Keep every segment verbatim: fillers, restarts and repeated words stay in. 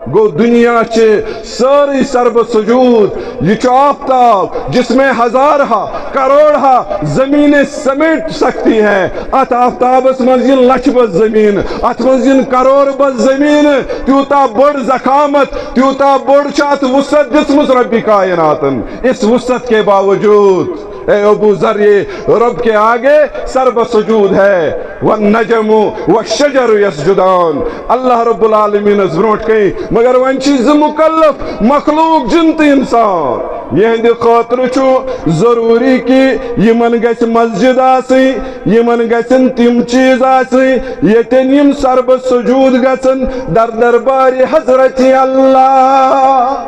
گو دنیا چھ ساری سرب سجود۔ یہ چھ آفتاب، جس میں ہزارہا، کروڑہا زمینیں سمیٹ سکتی ہیں۔ ات آفتابس منز ین لچھ بس زمین، ات منز ین کرور بس زمین، تیوتا بوڑ زخامت، تیوتا بوڑ چھ ات وسعت دژمت رب کائناتن۔ اس وسعت کے باوجود، اے ابو ذر، یہ رب کے آگے سرب سجود ہے۔ والنجم والشجر یسجدان۔ اللہ رب العالمین اس برونٹ کئی، مگر ون چھ ز مکلف مخلوق، جن تو انسان۔ یہندِ خاطر چھ ضروری کہ یمن گژھ مسجد آسن، یمن گژھن تم چیز آسن، یتن یم سرب سجود گژھن در دربار حضرت اللہ۔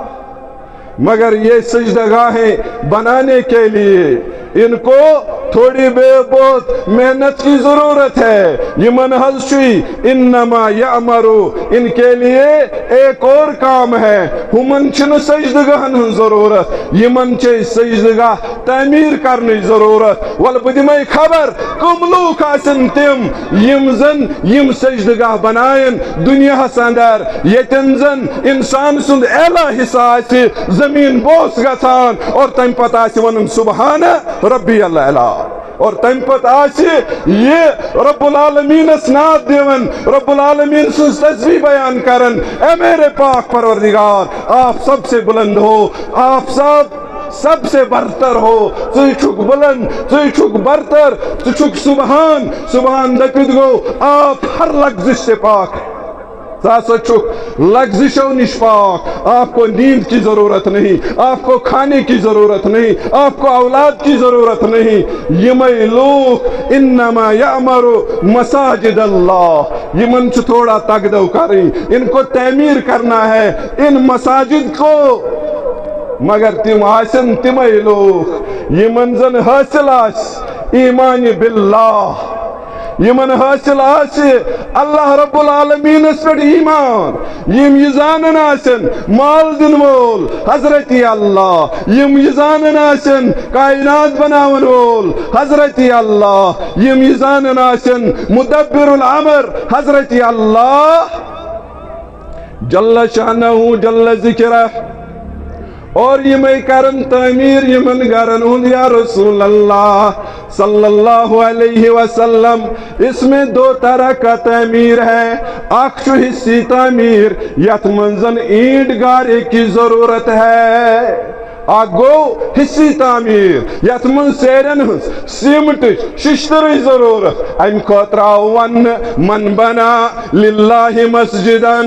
مگر یہ سجدہ گاہیں بنانے کے لیے ان کو تھوڑی بے بہت محنت کی ضرورت ہے۔ یمن حض چھ انما یعمر، ان کے لیے ایک اور کام ہے۔ ہمن چھنہ سجدہ گاہن ہن ضرورت، یمن چھ سجدہ گاہ تعمیر کرنچ ضرورت۔ ول بہ دمے خبر، کم لوک آسن تم یم زن یم سجدہ گاہ بناین دنیاہس اندر، یتن زن انسان سند اعلیٰ حصہ آسہ زمین بوس گژھان اور تمہ پتہ آسہ ونان سبحان ربی الاعلیٰ۔ اور تمہ پتہ آسہ یہ رب العالمینس نعت دیوان، رب العالمین سنز تسبیح بیان کران، اے میرے پاک پروردگار، آپ سب سے بلند ہو، آپ سب سب سے برتر ہو، ژٕ چھُکھ بلند، ژٕ چھُکھ برتر، ژٕ چھُکھ سبحان، سبحان دٔپِتھ گوٚو آپ ہر لغزش سے پاک۔ ژٕ ہسا چھُکھ لغزشو نِش پاک۔ آپ کو نیند کی ضرورت نہیں، آپ کو کھانے کی ضرورت نہیں، آپ کو اولاد کی ضرورت نہیں۔ یِمے لوٗکھ، انما یعمر مساجد اللہ، یِمن چھُ تھوڑا تگدو کرٕنۍ، ان کو تعمیر کرنا ہے، ان مساجد کو۔ مگر تِم آسن تِمے لوٗکھ یِمن زن حٲصِل آسہِ ایمان باللہ، یِمن حٲصِل آسہِ اللہ رب العالمینس پٮ۪ٹھ ایمان، یِم یہِ زانن آسن مال دِنہٕ وول حضرت اللہ، یِم یہِ زانن آسن کائنات بناون وول حضرت اللہ، یِم یہِ زانن آسن مدبر الامر حضرت اللہ۔ جل شانہ جل ذکرہ۔ اور یمے کرن تعمیر یمن گرن ہند، یا رسول اللہ صلی اللہ علیہ وسلم، اس میں دو طرح کا تعمیر ہے۔ اکھ چھُ حصی تعمیر، یتھ منزن اینٹ گارے کی ضرورت ہے۔ اکھ گو حصی تعمیر، یتھ منز سیرن ہنز، سیمٹچ، ششترچ ضرورت۔ امہ خاطر آو وننہ، من بنا للہ مسجدا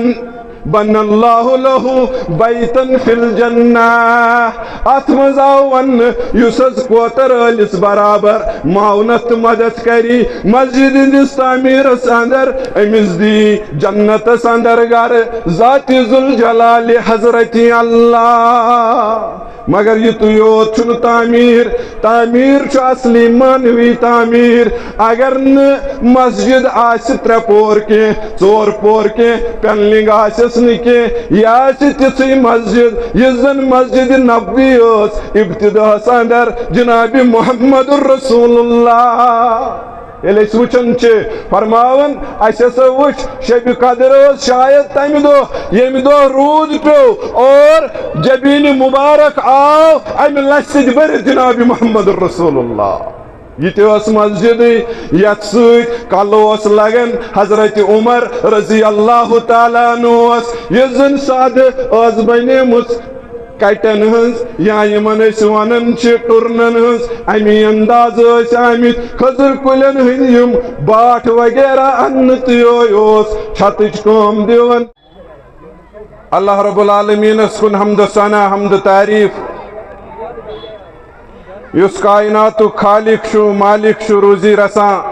بن اللہ لہ بیتا فی الجنہ۔ اتھ منز آو وننہ، یُس حض کوتر ٲلِس برابر معاونت تہٕ مدد کری مسجد ہندس تعمیرس اندر، امس دی جنتس اندر گھر ذات ذوالجلال حضرت اللہ۔ مگر یتُے یوت چھُنہٕ تعمیٖر۔ تعمیٖر چھُ اصلی معنوی تعمیٖر۔ اگر نہٕ مسجد آسہِ ترٛےٚ پور کینٛہہ، ژور پور کینٛہہ، پینلنگ آسٮ۪س نہٕ کینٛہہ، یہِ آسہِ تِژھٕے مسجد، یُس زن مسجد نبوی ٲس ابتداہس اندر جناب محمد رسول اللہ۔ ییٚلہِ أسۍ وٕچھان چھِ، فرماوان، اَسہِ ہسا وٕچھ شبِ قدر ٲس شاید تَمہِ دۄہ، ییٚمہِ دۄہ روٗد پیوٚو اور جبیٖن مُبارک آو اَمہِ لَژھِ سۭتۍ بٔرِتھ جناب محمد رسول اللہ۔ یہِ تہِ ٲس مسجدٕے، یَتھ سۭتۍ کَلہٕ اوس لگان حضرت عمر رضی اللہ تعالیٰ عنہ اوس، یُس زَن سادٕ ٲس بنیمٕژ۔ کٹن ہنز یا یمن أسۍ ونان چھِ ٹُرنن ہنز، امی انداز ٲسۍ آمٕتۍ کھٔزٕر کُلٮ۪ن ہٕنٛدۍ یِم باٹھ وغیرہ اننہٕ تہٕ یہوے اوس چھتٕچ کٲم دِوان۔ اللہ رب العالمینس کُن حمد و ثنا، حمد و تعریف، یُس کائناتُک خالق چھُ، مالک چھُ، روزی رساں۔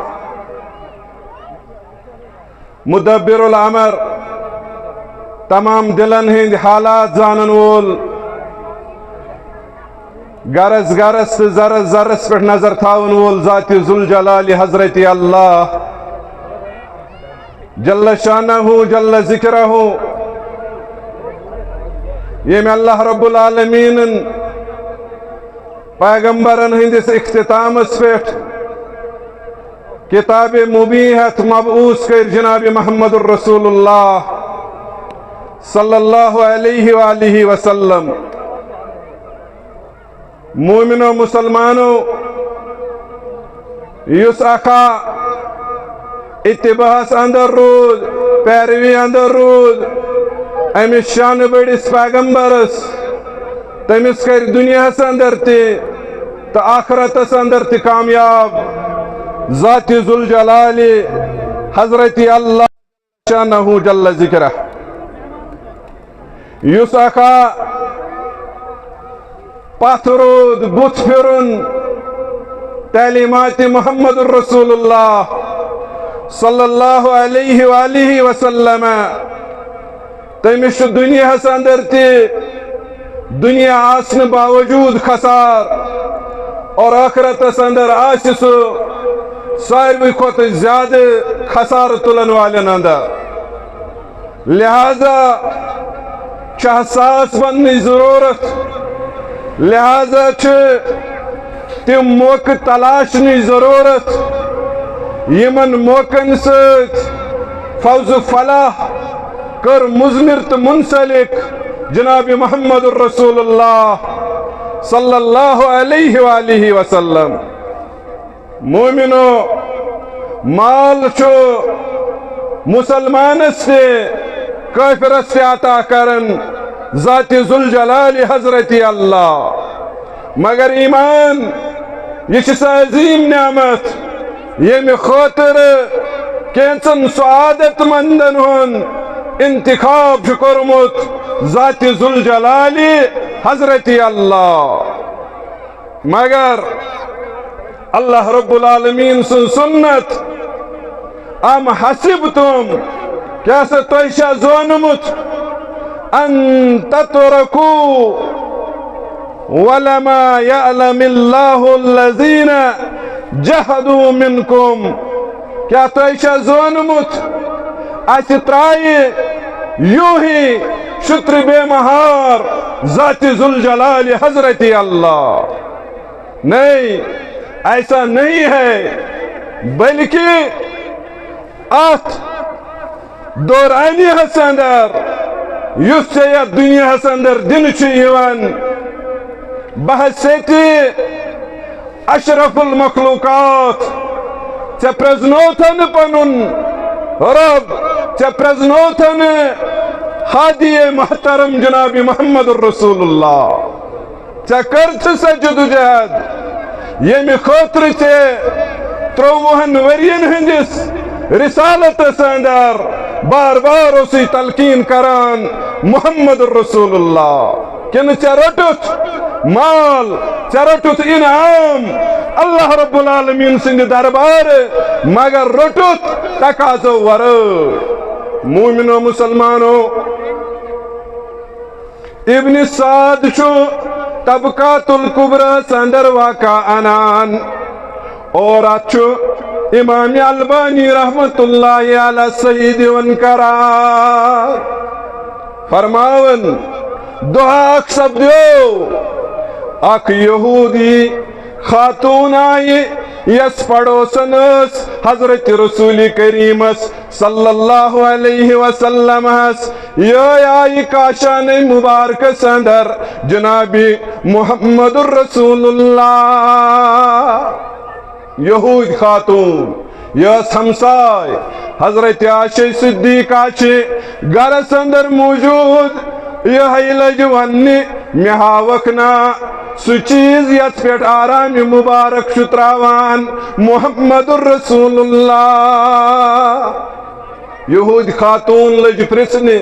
مدبر الامر، تمام دلن ہند حالات زانن وول، گرس گرس تہٕ ذرس ذرس پٮ۪ٹھ نظر تھاون وول ذات ذوالجلال حضرت اللہ جل شانہ جل ذکرہ، ییٚمۍ اللہ رب العالمینن پیغمبرن ہندس اختتامس پٮ۪ٹھ کتاب مبین ہیتھ مبعوث کر جناب محمد الرسول اللہ صلی اللہ علیہ وآلہ وسلم۔ مومنو مسلمانو، یُس اکھا اتباعس اندر روٗد، پیروی اندر روٗد أمِس شانہٕ بٔڑِس پیغمبرس، تٔمِس کٔرۍ دُنیاہس اندر تہِ تہٕ آخرتس اندر تہِ کامیاب۔ ذات ذوالجلال حضرت اللہ شانہ جل ذکرہ۔ یُس اکھا پتھ روٗد، بُتھ پھِرُن تعلیمات محمد رسول اللہ صلی اللہ علیہ وآلہ وسلم، تٔمِس چھُ دُنیاہس اندر تہِ دُنیا آسنہٕ باوجوٗد خسار، اور آخرتس اندر آسہِ سُہ ساروی کھۄتہٕ زیادٕ خسارٕ تُلن والٮ۪ن اندر۔ لہذا چھِ حساس بننٕچ ضروٗرت، لہذا چھِ تِم موقعہٕ تلاشنٕچ ضروٗرت، یِمن موقعن سۭتۍ فوز و فلاح کٔر مضمر تہٕ منسلک جناب محمد رسول اللہ صلی اللہ علیہ وآلہ وسلم۔ مومنو، مال چھُ مسلمانس تہِ کٲفرس تہِ عطا کران ذات ذوالجلال حضرت اللہ، مگر ایمان، یہِ چھِ سۄ عظیم نعمت، ییٚمہِ خٲطرٕ کینٛژن سعادت مندن ہُنٛد انتخاب چھُ کوٚرمُت ذات ذوالجلال حضرت اللہ۔ مگر اللہ رب العالمین سٕنٛز سنت، ام حسبتم، کیٛاہ سا تۄہہِ چھا زونمُت، ان تترکوا ولما یعلم اللہ الذین جہدوا منکم، کیٛاہ تۄہہِ چھا زونمُت اسہِ ترایہِ یوٗہی شُترِ بے مہار ذات ذوالجلال حضرت اللہ؟ نہیں، ایسا نہیں ہے، بلکہ اتھ دورانیہس اندر یُس ژےٚ یتھ دُنیاہس اندر دِنہٕ چھُ یِوان، بحیثیت اشرف المخلوقات، ژےٚ پرزنوتھن پنُن رب، ژےٚ پرزنوتھن ہادی محترم جناب محمد رسول اللہ۔ ژےٚ کٔرتھ سۄ جدوجہد، ییٚمہِ خٲطرٕ ژےٚ ترٛۆوُہن ؤرین ہٕنٛدِس رسالتس اندر بار بار اوسُے تلقین کران محمد رسول اللہ۔ کِنہٕ ژےٚ روٚٹُتھ مال، ژےٚ روٚٹُتھ انعام اللہ رب العالمین سٕنٛدِ دربارٕ، مگر روٚٹُتھ تقاضو ورٲے؟ مومنو مسلمانو، ابن سعد چھُ طبقات الکبریس اندر واقعہ انان، اور اتھ چھُ امام البانی رحمت اللہ علیہ صحیح دِوان قرار۔ فرماوان، دۄہ اکھ سپدیو، اکھ یہودی خاتون آیہِ، یس پڑوسن ٲس حضرت رسول کریمس صلی اللہ علیہ وسلمس، یہِ آیہِ کاشانٕے مبارکس اندر جناب محمد رسول اللہ۔ یہود خاتون، یہِ ٲس ہمساے حضرت عائشہ صدیقہ چہِ گرس اندر موجود۔ یِہے لٔج وننہِ، مےٚ ہاوکھ نا سُہ چیز یتھ پٮ۪ٹھ آرام مبارک چھُ تراوان محمد رسول اللہ؟ یہود خاتون لٔج پرژھنہِ،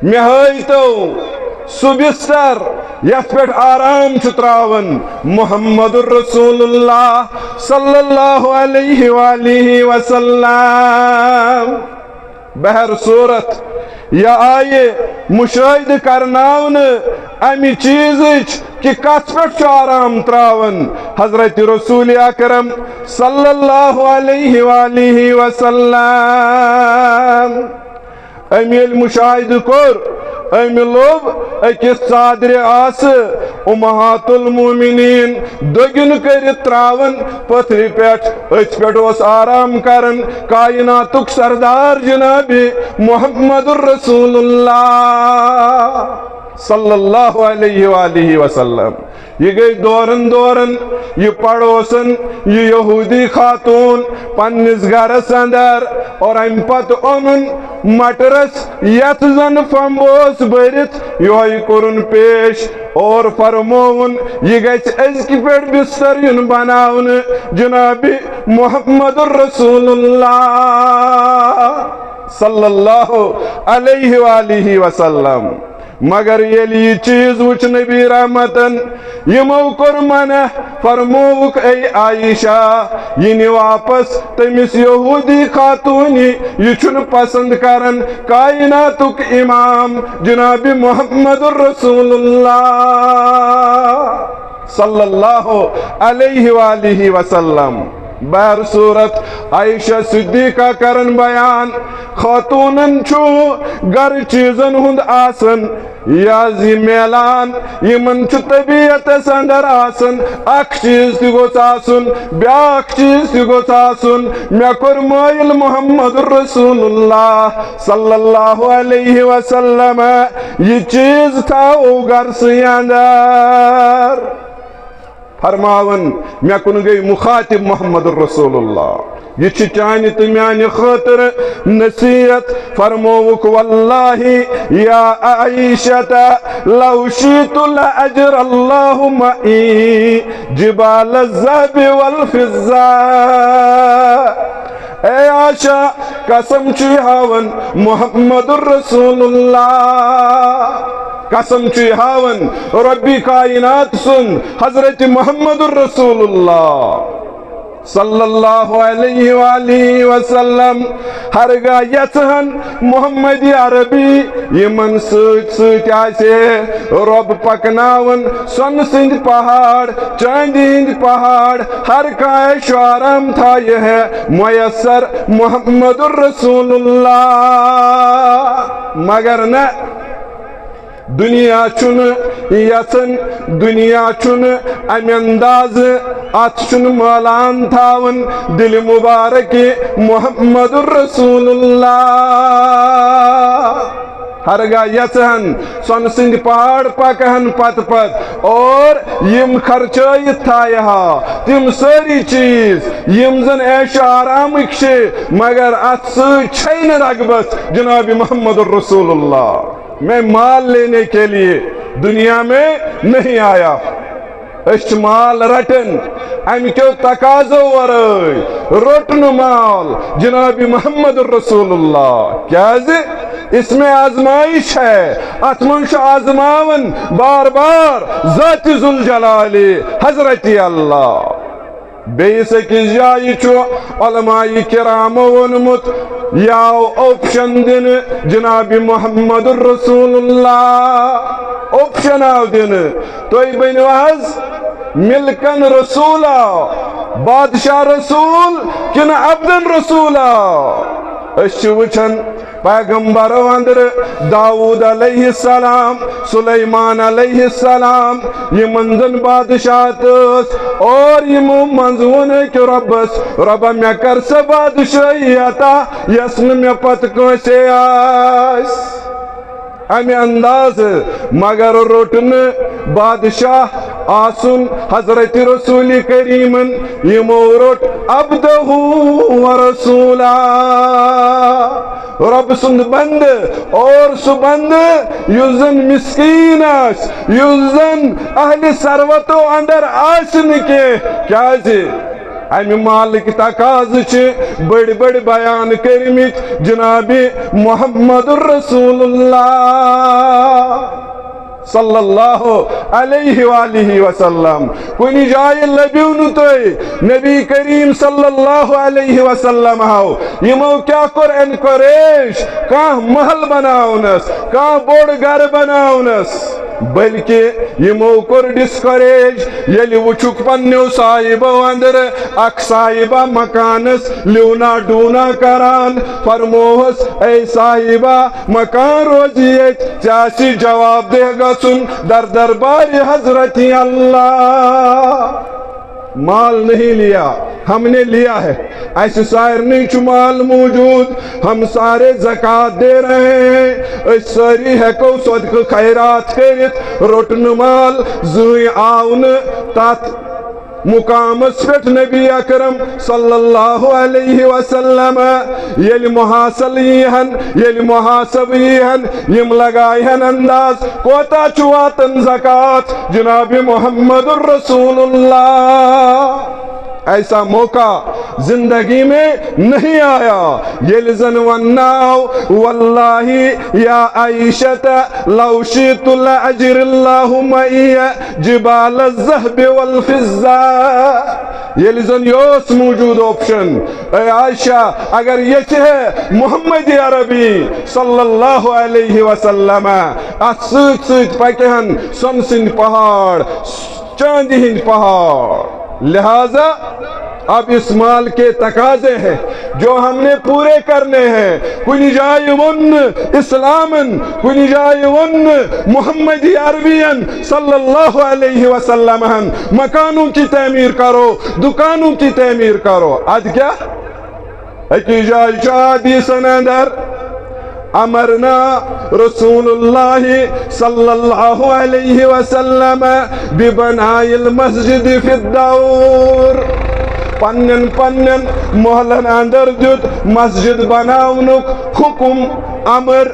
مےٚ ہٲوتو سُہ بستر یتھ پٮ۪ٹھ آرام چھُ تراوان محمد رسول اللہ صلی اللہ علیہ وآلہ وسلم۔ بہر صورت، یہِ آیہِ مشاہدٕ کرناونہٕ امہِ چیزٕچ کہِ کتھ پٮ۪ٹھ چھُ آرام تراوان حضرت رسول اکرم صلی اللہ علیہ وآلہ وسلم۔ أمۍ ییٚلہِ مشاہدٕ کوٚر، أمۍ لوٚب أکِس ژادرِ آسہٕ امہات المومنین دٔگِن کٔرِتھ تراوان پٔتھرِ پٮ۪ٹھ۔ أتھۍ پٮ۪ٹھ اوس آرام کران کائناتُک سردار جناب محمد رسول اللہ صلی اللہ علیہ وآلہ وسلم۔ یہِ گٔے دورن دورن، یہِ پڑوسن، یہِ یہودی خاتون پننِس گرس اندر، اور امہِ پتہٕ اونُن مٹرس، یتھ زن پھمب اوس بٔرِتھ، یہوے کوٚرُن پیش اور فرمووُن، یہِ گژھِ أزکہِ پٮ۪ٹھ بستر یُن بناونہٕ جناب محمد رسول اللہ صلی اللہ علیہ وآلہ وسلم۔ مگر ییٚلہِ یہِ چیٖز وُچھ نبی رحمتن، یِمو کوٚر منع، فرمووُکھ، اے عائشہ، یہِ نہِ واپس تٔمِس یہودی خاتوٗنہِ، یہِ چھُنہٕ پسند کران کائناتُک امام جناب محمد رسول اللہ صلی اللہ علیہ وآلہ وسلم۔ بہر صورت، عائشہ صدیقہ کرن بیان، خاتونن چھُ گرٕ چیزن ہُند آسان یہِ حظ یہِ میلان، یِمن چھُ طبیعتس اندر آسان، اکھ چیز تہِ گوٚژھ آسُن، بیاکھ چیز تہِ گوٚژھ آسُن۔ مےٚ کوٚر مٲیِل محمد رسول اللہ صلی اللہ علیہ وسلم، یہِ چیز تھاو گرسٕے اندر۔ فرماوان، مےٚ کُن گٔے مخاطب محمد رسول اللہ، یہِ چھِ چانہِ تہٕ میانہِ خٲطرٕ نصیحت۔ فرمووُکھ، واللہ یا عائشہ، لو شئت لأجرى الله معي جبال الذهب والفضة۔ اے عائشہ، قسم چھُے ہاوان محمد رسول اللہ، قسم چھُے ہاوان ربِ کائنات سُنٛد حضرت محمد رسول اللہ صلی اللہ علیہ وآلہ وسلم۔ ہرگاہ یژھن محمد عربی یِمن سۭتۍ سۭتۍ آسہِ ہے رۄب پکناوان سۄنہٕ سٕنٛدۍ پہاڑ، چاندِ ہٕنٛدۍ پہاڑ، ہر کانٛہہ عیش و آرام تھایہِ ہے میسر محمد رسول اللہ۔ مگر نہ، دنیا چھُنہٕ یژھان، دنیا چھُنہٕ امہِ اندازٕ، اتھ چھُنہٕ مٲلان تھاوان دِلِ مبارک محمد رسول اللہ۔ ہرگاہ یژھن سۄنہٕ سٕنٛدۍ پہاڑ پکہن پتہٕ پتہٕ اور یِم خرچٲیِتھ تھایہِ ہا تِم سٲری چیٖز یِم زن عیش و آرامٕکۍ چھِ، مگر اتھ سۭتۍ چھے نہٕ رغبت جناب محمد رسول اللہ۔ میں مال لینے کے لیے دنیا میں نہیں آیا۔ أسۍ چھِ مال رٹان، امہِ کیو تقاضو ورٲے روٚٹ نہٕ مال جناب محمد رسول اللہ۔ کیازِ؟ اس میں آزمائش ہے، اتھ منٛز چھُ آزماوان بار بار ذات ذوالجلال حضرت اللہ۔ بیٚیِس أکِس جایہِ چھُ علماء کرامو ووٚنمُت، یہِ آو option دِنہٕ جناب محمد رسول اللہ، option آو دِنہٕ، تُہۍ بٔنِو حظ ملکن رسولا، بادشاہ رسول کِنہٕ عبدن رسولا؟ أسۍ چھِ وٕچھان پیغمبرو اندر داؤد علیہ السلام، سلیمان علیہ السلام، یِمن زن بادشاہت ٲس، اور یِمو منٛز ووٚن أکۍ رۄبس، رۄبا، مےٚ کر سۄ بادشاہی عطا یۄس نہٕ مےٚ پتہٕ کٲنٛسے آسہِ۔ امہِ اندازٕ، مگر روٚٹ نہٕ بادشاہ آسُن حضرت رسول کریمن، یِمو روٚٹ عبدہ و رسولہ۔ رۄب سُنٛد بندٕ اور سُہ بندٕ یُس زن مسکین آسہِ، یُس زن اہلِ ثروتو اندر آسہِ نہٕ کینٛہہ۔ کیازِ؟ امہِ مالٕکۍ تقاضہٕ چھِ بٔڑۍ بٔڑۍ بیان کٔرمٕتۍ جناب محمد رسول اللہ صلی اللہ علیہ وآلہ وسلم۔ کُنہِ جایہِ لٔبِو نہٕ تُہۍ نبی کریم صلی اللہ علیہ وسلم ہو۔ یِمو کیٛاہ کوٚر encourage؟ کانٛہہ محل بناونس، کانٛہہ بوٚڑ گرٕ بناونس۔ بلکہ یمو کوٚر ڈسکریج، ییٚلہِ وُچھُکھ پننیو صاحبو اندر اکھ صاحبہ مکانس لیونا ڈونا کران، فرموہس، اے صاحبہ مکان روزی ییٚتہِ، ژےٚ آسی جواب دہ گژھُن در دربارِ حضرت اللہ۔ مال نہیں لیا، ہم نے لیا ہے۔ اسہِ سارنٕے چھُ مال موجود، ہم سارے زکات دے رہے ہیں۔ أسۍ سٲری ہٮ۪کو صدقہٕ خیرات کٔرِتھ، روٚٹ نہٕ مال، زٕہٕنۍ آو نہٕ تتھ مقامس پٮ۪ٹھ نبی اکرم صلی اللہ علیہ وسلم۔ ییٚلہِ محاصل یی ہن، ییٚلہِ محاسب یی ہن، یِم لگاے ہن انداز، کوتاہ چھُ واتان زکات؟ جناب محمد رسول اللہ۔ ایسا موقع زندگی میں نہیں آیا۔ ییٚلہِ زن ونناو، واللہ یا عائشہ، لو شئت لأجر اللہ معی جبال الذهب والفضة۔ ییٚلہِ زن یہِ اوس موجود آپشن، اے عائشہ، اگر یژھِ ہے محمد عربی صلی اللہ علیہ وسلم، اتھ سۭتۍ سۭتۍ پکہِ ہن سۄنہٕ سٕنٛدۍ پہاڑ، چاندی ہٕنٛدۍ پہاڑ۔ لہذا اب اس مال کے تقاضے ہیں جو ہم نے پورے کرنے ہیں۔ کُنہِ جایہِ ووٚن نہٕ اسلامن، کُنہِ جایہِ ووٚن نہٕ محمد عربین صلی اللہ علیہ وسلم ہن، مکانوں کی تعمیر کرو، دکانوں کی تعمیر کرو۔ اد کیا؟ أکِس جایہِ چھُ حدیثن اندر، امرنا رسول اللہ صلی اللہ علیہ وسلم ببناء المسجد فی الدور۔ پننٮ۪ن پننٮ۪ن محلن اندر دیُت مسجد بناونُک حکم، امر۔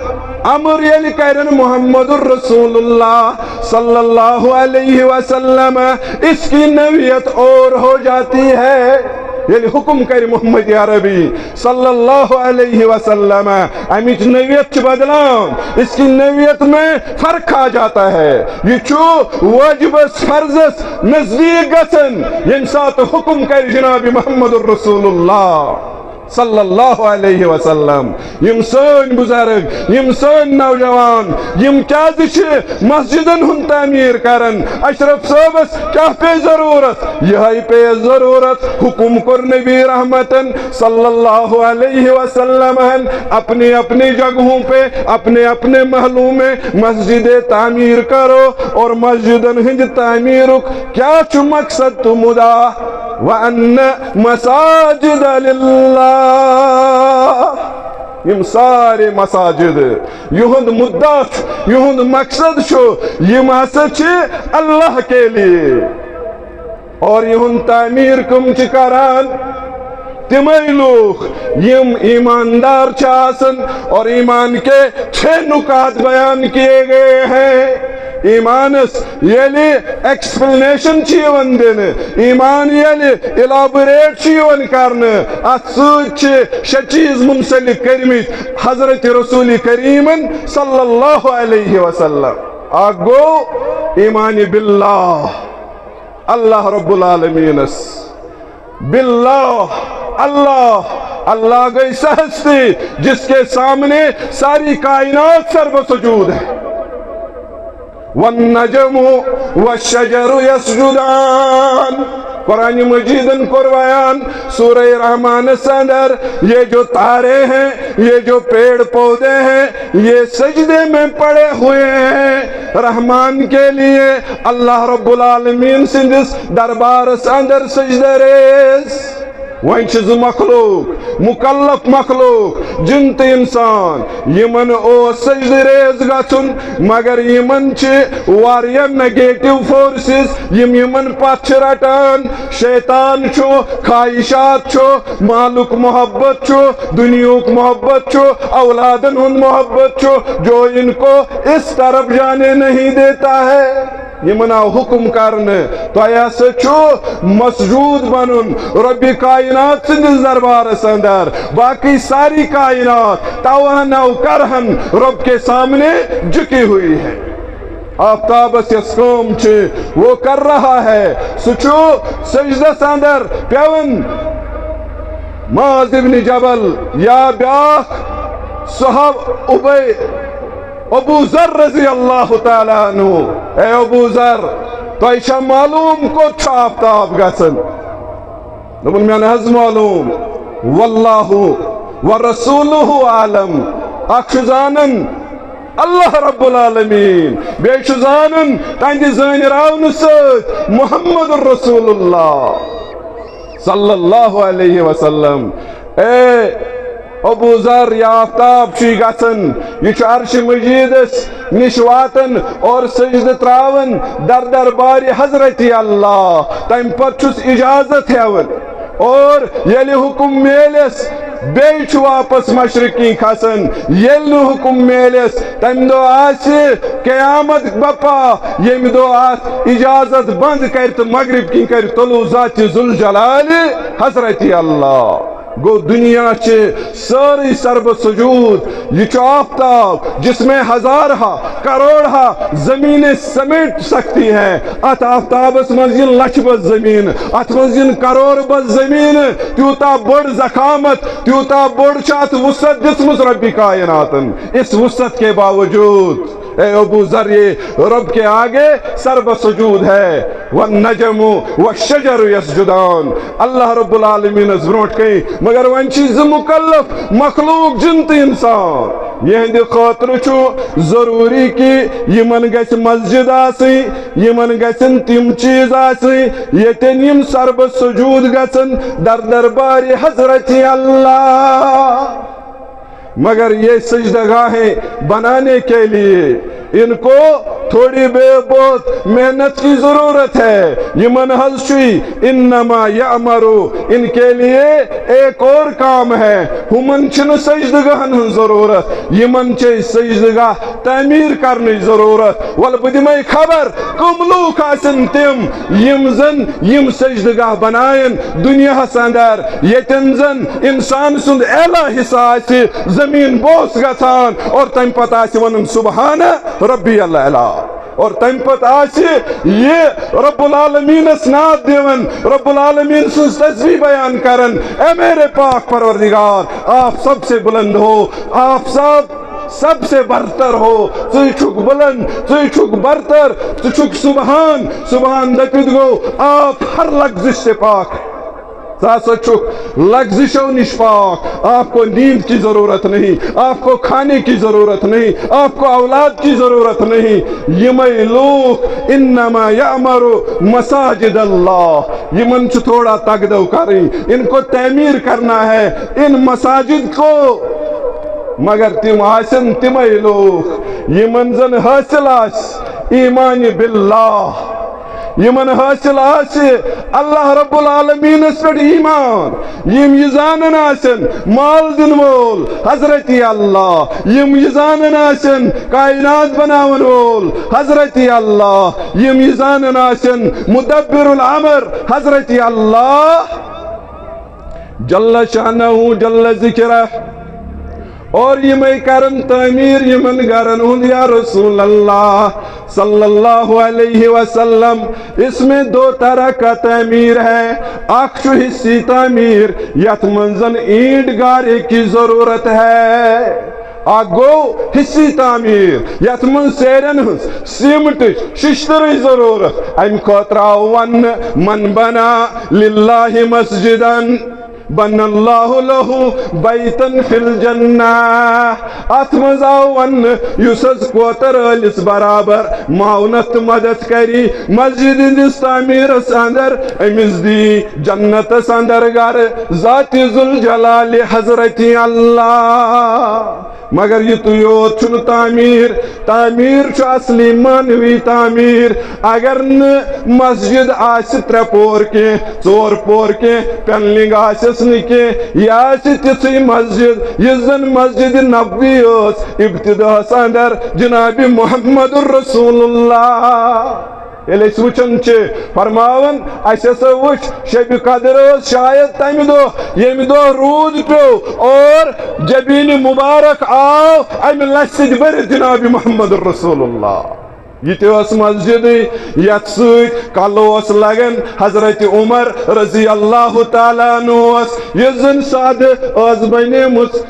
امر ییٚلہِ کرن محمد رسول اللہ صلی اللہ علیہ وسلم، اس کی نوعیت اور ہو جاتی ہے۔ ییٚلہِ حکم کرِ محمد عربی صلی اللہ علیہ وسلم، امچ نوعیت چھِ بدلان، اس کی نوعیت میں فرق آ جاتا ہے۔ یہ چھُ واجبس فرضس نزدیک گژھان، ییٚمہِ ساتہٕ حکم کرِ جناب محمد رسول اللہ صلی اللہ علیہ وسلم۔ یم سٲنۍ بزرگ، یم سٲنۍ نوجوان، یم کیازِ چھِ مسجدن ہُنٛد تعمیر کران؟ اشرف صٲبس کیا پے ضرورت؟ یہے پے ضرورت۔ حکم کوٚر نبی رحمتن صلی اللہ علیہ وسلم ہن، اپنی اپنی جگہوں پہ، اپنے اپنے محلوں میں مسجدیں تعمیر کرو۔ اور مسجدن ہٕنٛدِ تعمیرُک کیا چھُ مقصد تہٕ مدعا؟ وَأَنَّ مَسَاجِدَ لِلَّهِ۔ یم سارے مساجد، یہند مدعا چھُ، یہند مقصد چھُ، یم ہسا چھِ اللہ کے لیے۔ اور یہند تعمیر کم چھِ کران؟ تمے لوگ یم ایماندار چھِ آسان۔ اور ایمان کے چھ نکات بیان کیے گئے ہیں۔ ایمانس ییٚلہِ ایکسپلینیشن چھِ یِوان دِنہٕ، ایمان ییٚلہِ الیبوریٹ چھُ یِوان کرنہٕ، اتھ سۭتۍ چھِ شےٚ چیٖز منسلک کٔرمٕتۍ حضرت رسول کریمن صلی اللہ علیہ وسلم۔ اکھ گوٚو ایمان باللہ، اللہ رب العالمینس، باللہ، اللہ، اللہ گئی سہ ہستی جس کے سامنے ساری کائنات سر بسجود ہے۔ والنجم والشجر يسجدان۔ قرآن مجیدن کوٚر بیان سورہ رحمانس اندر، یہ جو تارے ہیں، یہ جو پیڑ پودے ہیں، یہ سجدے میں پڑے ہوئے ہیں۔ رحمان کے لیے اللہ رب العالمین سندس دربارس اندر سجدہ ریز۔ وۄنۍ چھِ زٕ مخلوق، مکلف مخلوق، جن تہٕ انسان، یِمن اوس سجدٕ ریز گژھُن، مگر یِمن چھِ واریاہ نیگیٹو فورسز، یِم یِمن پتھ چھِ رٹان۔ شیطان چھُ، خواہشات چھُ، مالُک محبت چھُ، دُنیہُک محبت چھُ، اولادن ہُنٛد محبت چھُ، جو ان کو اس طرف جانے نہیں دیتا ہے۔ یِمن آو حکم کرنہٕ، تۄہہِ ہسا چھُ مسجود بنُن رۄبِ کائنات سٕنٛدِس دربارس اندر۔ باقی ساری کائنات توہن او کرہن رب کے سامنے جھکی ہوئی ہے۔ آفتابس یۄس کٲم چھِ، وہ کر رہا ہے، سُہ چھُ سجدس اندر پیوان۔ معاذ ابن جبل یا بیاکھ صحاب ابی ابو ذر رضی اللہ تعالیٰ عنہ، اے ابو ذر، تۄہہِ چھا معلوم کوٚت چھُ آفتاب گژھان؟ دوٚپُن، مےٚ نہٕ حظ معلوم۔ واللہ ورسولہ عالم، اکھ چھُ زانان اللہ رب العالمین، بیٚیہِ چھُ زانان تہنٛدِ زٲنۍ راونہٕ سۭتۍ محمد رسول اللہ صلی اللہ علیہ وسلم۔ اے ابو ذر، یہِ آفتاب چھُے گژھان، یہِ چھُ عرش مجیدس نِش واتان اور سجدٕ تراوان در دربارِ حضرت اللہ۔ تمہِ پتہٕ چھُس اجازت ہٮ۪وان اور ییٚلہِ حکم میلٮ۪س، بیٚیہِ چھُ واپس مشرقی کھسان۔ ییٚلہِ نہٕ حکم میلٮ۪س، تمہِ دۄہ آسہِ قیامت بپا، ییٚمہِ دۄہ اتھ اجازت بند کرِ تہٕ مغرب کِنۍ کرِ طلوع ذات ذوالجلال حضرت اللہ۔ گوٚو، دنیا چھِ سٲرٕے سربہٕ سجود۔ یہِ چھُ آفتاب، جس میں ہزار ہا، کروڑ ہا زمینیں سمیٹ سکتی ہیں۔ اتھ آفتابس منٛز یِن لچھ بس زمین، اتھ منٛز یِن کرور بس زمین۔ تیوٗتاہ بٔڑ زخامت، تیوٗتاہ بٔڑ چھِ اتھ وسعت دِژمٕژ ربِ کائناتن۔ اس وسعت کے باوجود اے ابو ذر، یہ رب کے آگے سربہ سجود ہے۔ والنجم والشجر یسجدان۔ اللہ رب العالمینس برونٹھ کئی، مگر وۄنۍ چھ زٕ مکلف مخلوق، جن تہٕ انسان۔ یہندِ خٲطرٕ چھُ ضروری کہ یمن گژھِ مسجد آسٕنۍ، یمن گژھن تِم چیز آسٕنۍ، ییٚتٮ۪ن یم سربہ سجود گژھن در دربارِ حضرت اللہ۔ مگر یہ سجدہ گاہیں بنانے کے لیے ان کو تھوڑی بے بہت محنت کی ضرورت ہے۔ یمن حض چھُے، انما یعمر، ان کے لیے ایک اور کام ہے۔ ہمن چھنہٕ سجدہ گاہن ہنز ضرورت، یمن چھے سجدہ گاہ تعمیر کرنٕچ ضرورت۔ ول بہٕ دِمے خبر، کم لوٗکھ آسن تِم، یم زن یم سجدگاہ بناین دنیاہس اندر، ییٚتٮ۪ن زن انسان سُنٛد اعلیٰ حصہٕ آسہِ زمین بوس گژھان اور تمہِ پتہٕ آسہِ ونان، سبحان ربی الاعلیٰ۔ اور تمہِ پتہٕ آسہِ یہِ رب العالمینس نعت دِوان، رب العالمین سٕنٛز تسبیح بیان کران، اے میرے پاک پروردگار، آپ سب سے بلند ہو، آپ سب سب سے برتر ہو، ژٕ چھُکھ بلند، ژٕ چھُکھ برتر، ژٕ چھُکھ سبحان، سبحان دٔپِتھ گوٚو آپ ہر لغزش سے پاک۔ ژٕ ہسا چھُکھ لغزشو نِش پاک۔ آپ کو نیند کی ضرورت نہیں، آپ کو کھانے کی ضرورت نہیں، آپ کو اولاد کی ضرورت نہیں۔ یمے لوگ، انما یعمر مساجد اللہ، یمن چھُ تھوڑا تگدو کرٕنۍ، ان کو تعمیر کرنا ہے، ان مساجد کو۔ مگر تِم آسن تِمے لوٗکھ یِمن زن حٲصِل آسہِ ایمان باللہ، یِمن حٲصِل آسہِ اللہ رب العالمینس پٮ۪ٹھ ایمان، یِم یہِ زانن آسن مال دِنہٕ وول حضرت اللہ، یِم یہِ زانن آسن کائنات بناون وول حضرت اللہ، یِم یہِ زانن آسن مدبر الامر حضرت اللہ جل شانہ جل ذکرہ۔ اور یمے کرن تعمیر یمن گرن ہند، یا رسول اللہ صلی اللہ علیہ وسلم، اس میں دو طرح کا تعمیر ہے۔ اکھ چھُ حصی تعمیر، یتھ منٛز اینٹ گارے کی ضرورت ہے۔ اکھ گوٚو حصی تعمیر، یتھ منٛز سیرن ہٕنٛز سیمٹٕچ ششتٕرٕچ ضرورت۔ امہِ خٲطرٕ آو وننہٕ، من بنا للہ مسجدن بنى الله له بيتا في الجنة۔ اتھ منٛز آو وننہٕ، یُس حظ کوتر ٲلِس برابر معاونت تہٕ مدد کری مسجد ہٕنٛدِس تعمیرس اندر، أمِس دی جنتس اندر گرٕ ذات ذوالجلال حضرت اللہ۔ مگر یِتُے یوت چھُنہٕ تعمیٖر۔ تعمیٖر چھُ اصلی معنوی تعمیٖر۔ اگر نہٕ مسجد آسہِ ترٛےٚ پور کینٛہہ، ژور پور کینٛہہ، پینلنگ آسٮ۪س نہٕ کینٛہہ، یہِ آسہِ تِژھٕے مسجد، یُس زن مسجد نبوی ٲس ابتداہس اندر جناب محمد رسول اللہ۔ ییٚلہِ أسۍ وٕچھان چھِ، فرماوان، اَسہِ ہسا وٕچھ شبِ قدر ٲس شاید تَمہِ دۄہ، ییٚمہِ دۄہ روٗد پیوٚو اور جبیٖنہِ مُبارک آو اَمہِ لَژھِ سۭتۍ بٔرِتھ جناب محمد رسول اللہ۔ یہِ تہِ ٲس مسجدٕے، یَتھ سۭتۍ کَلہٕ اوس لگان حضرت عمر رضی اللہ تعالیٰ عنہ اوس، یُس زَن سادٕ ٲس بنیمٕژ۔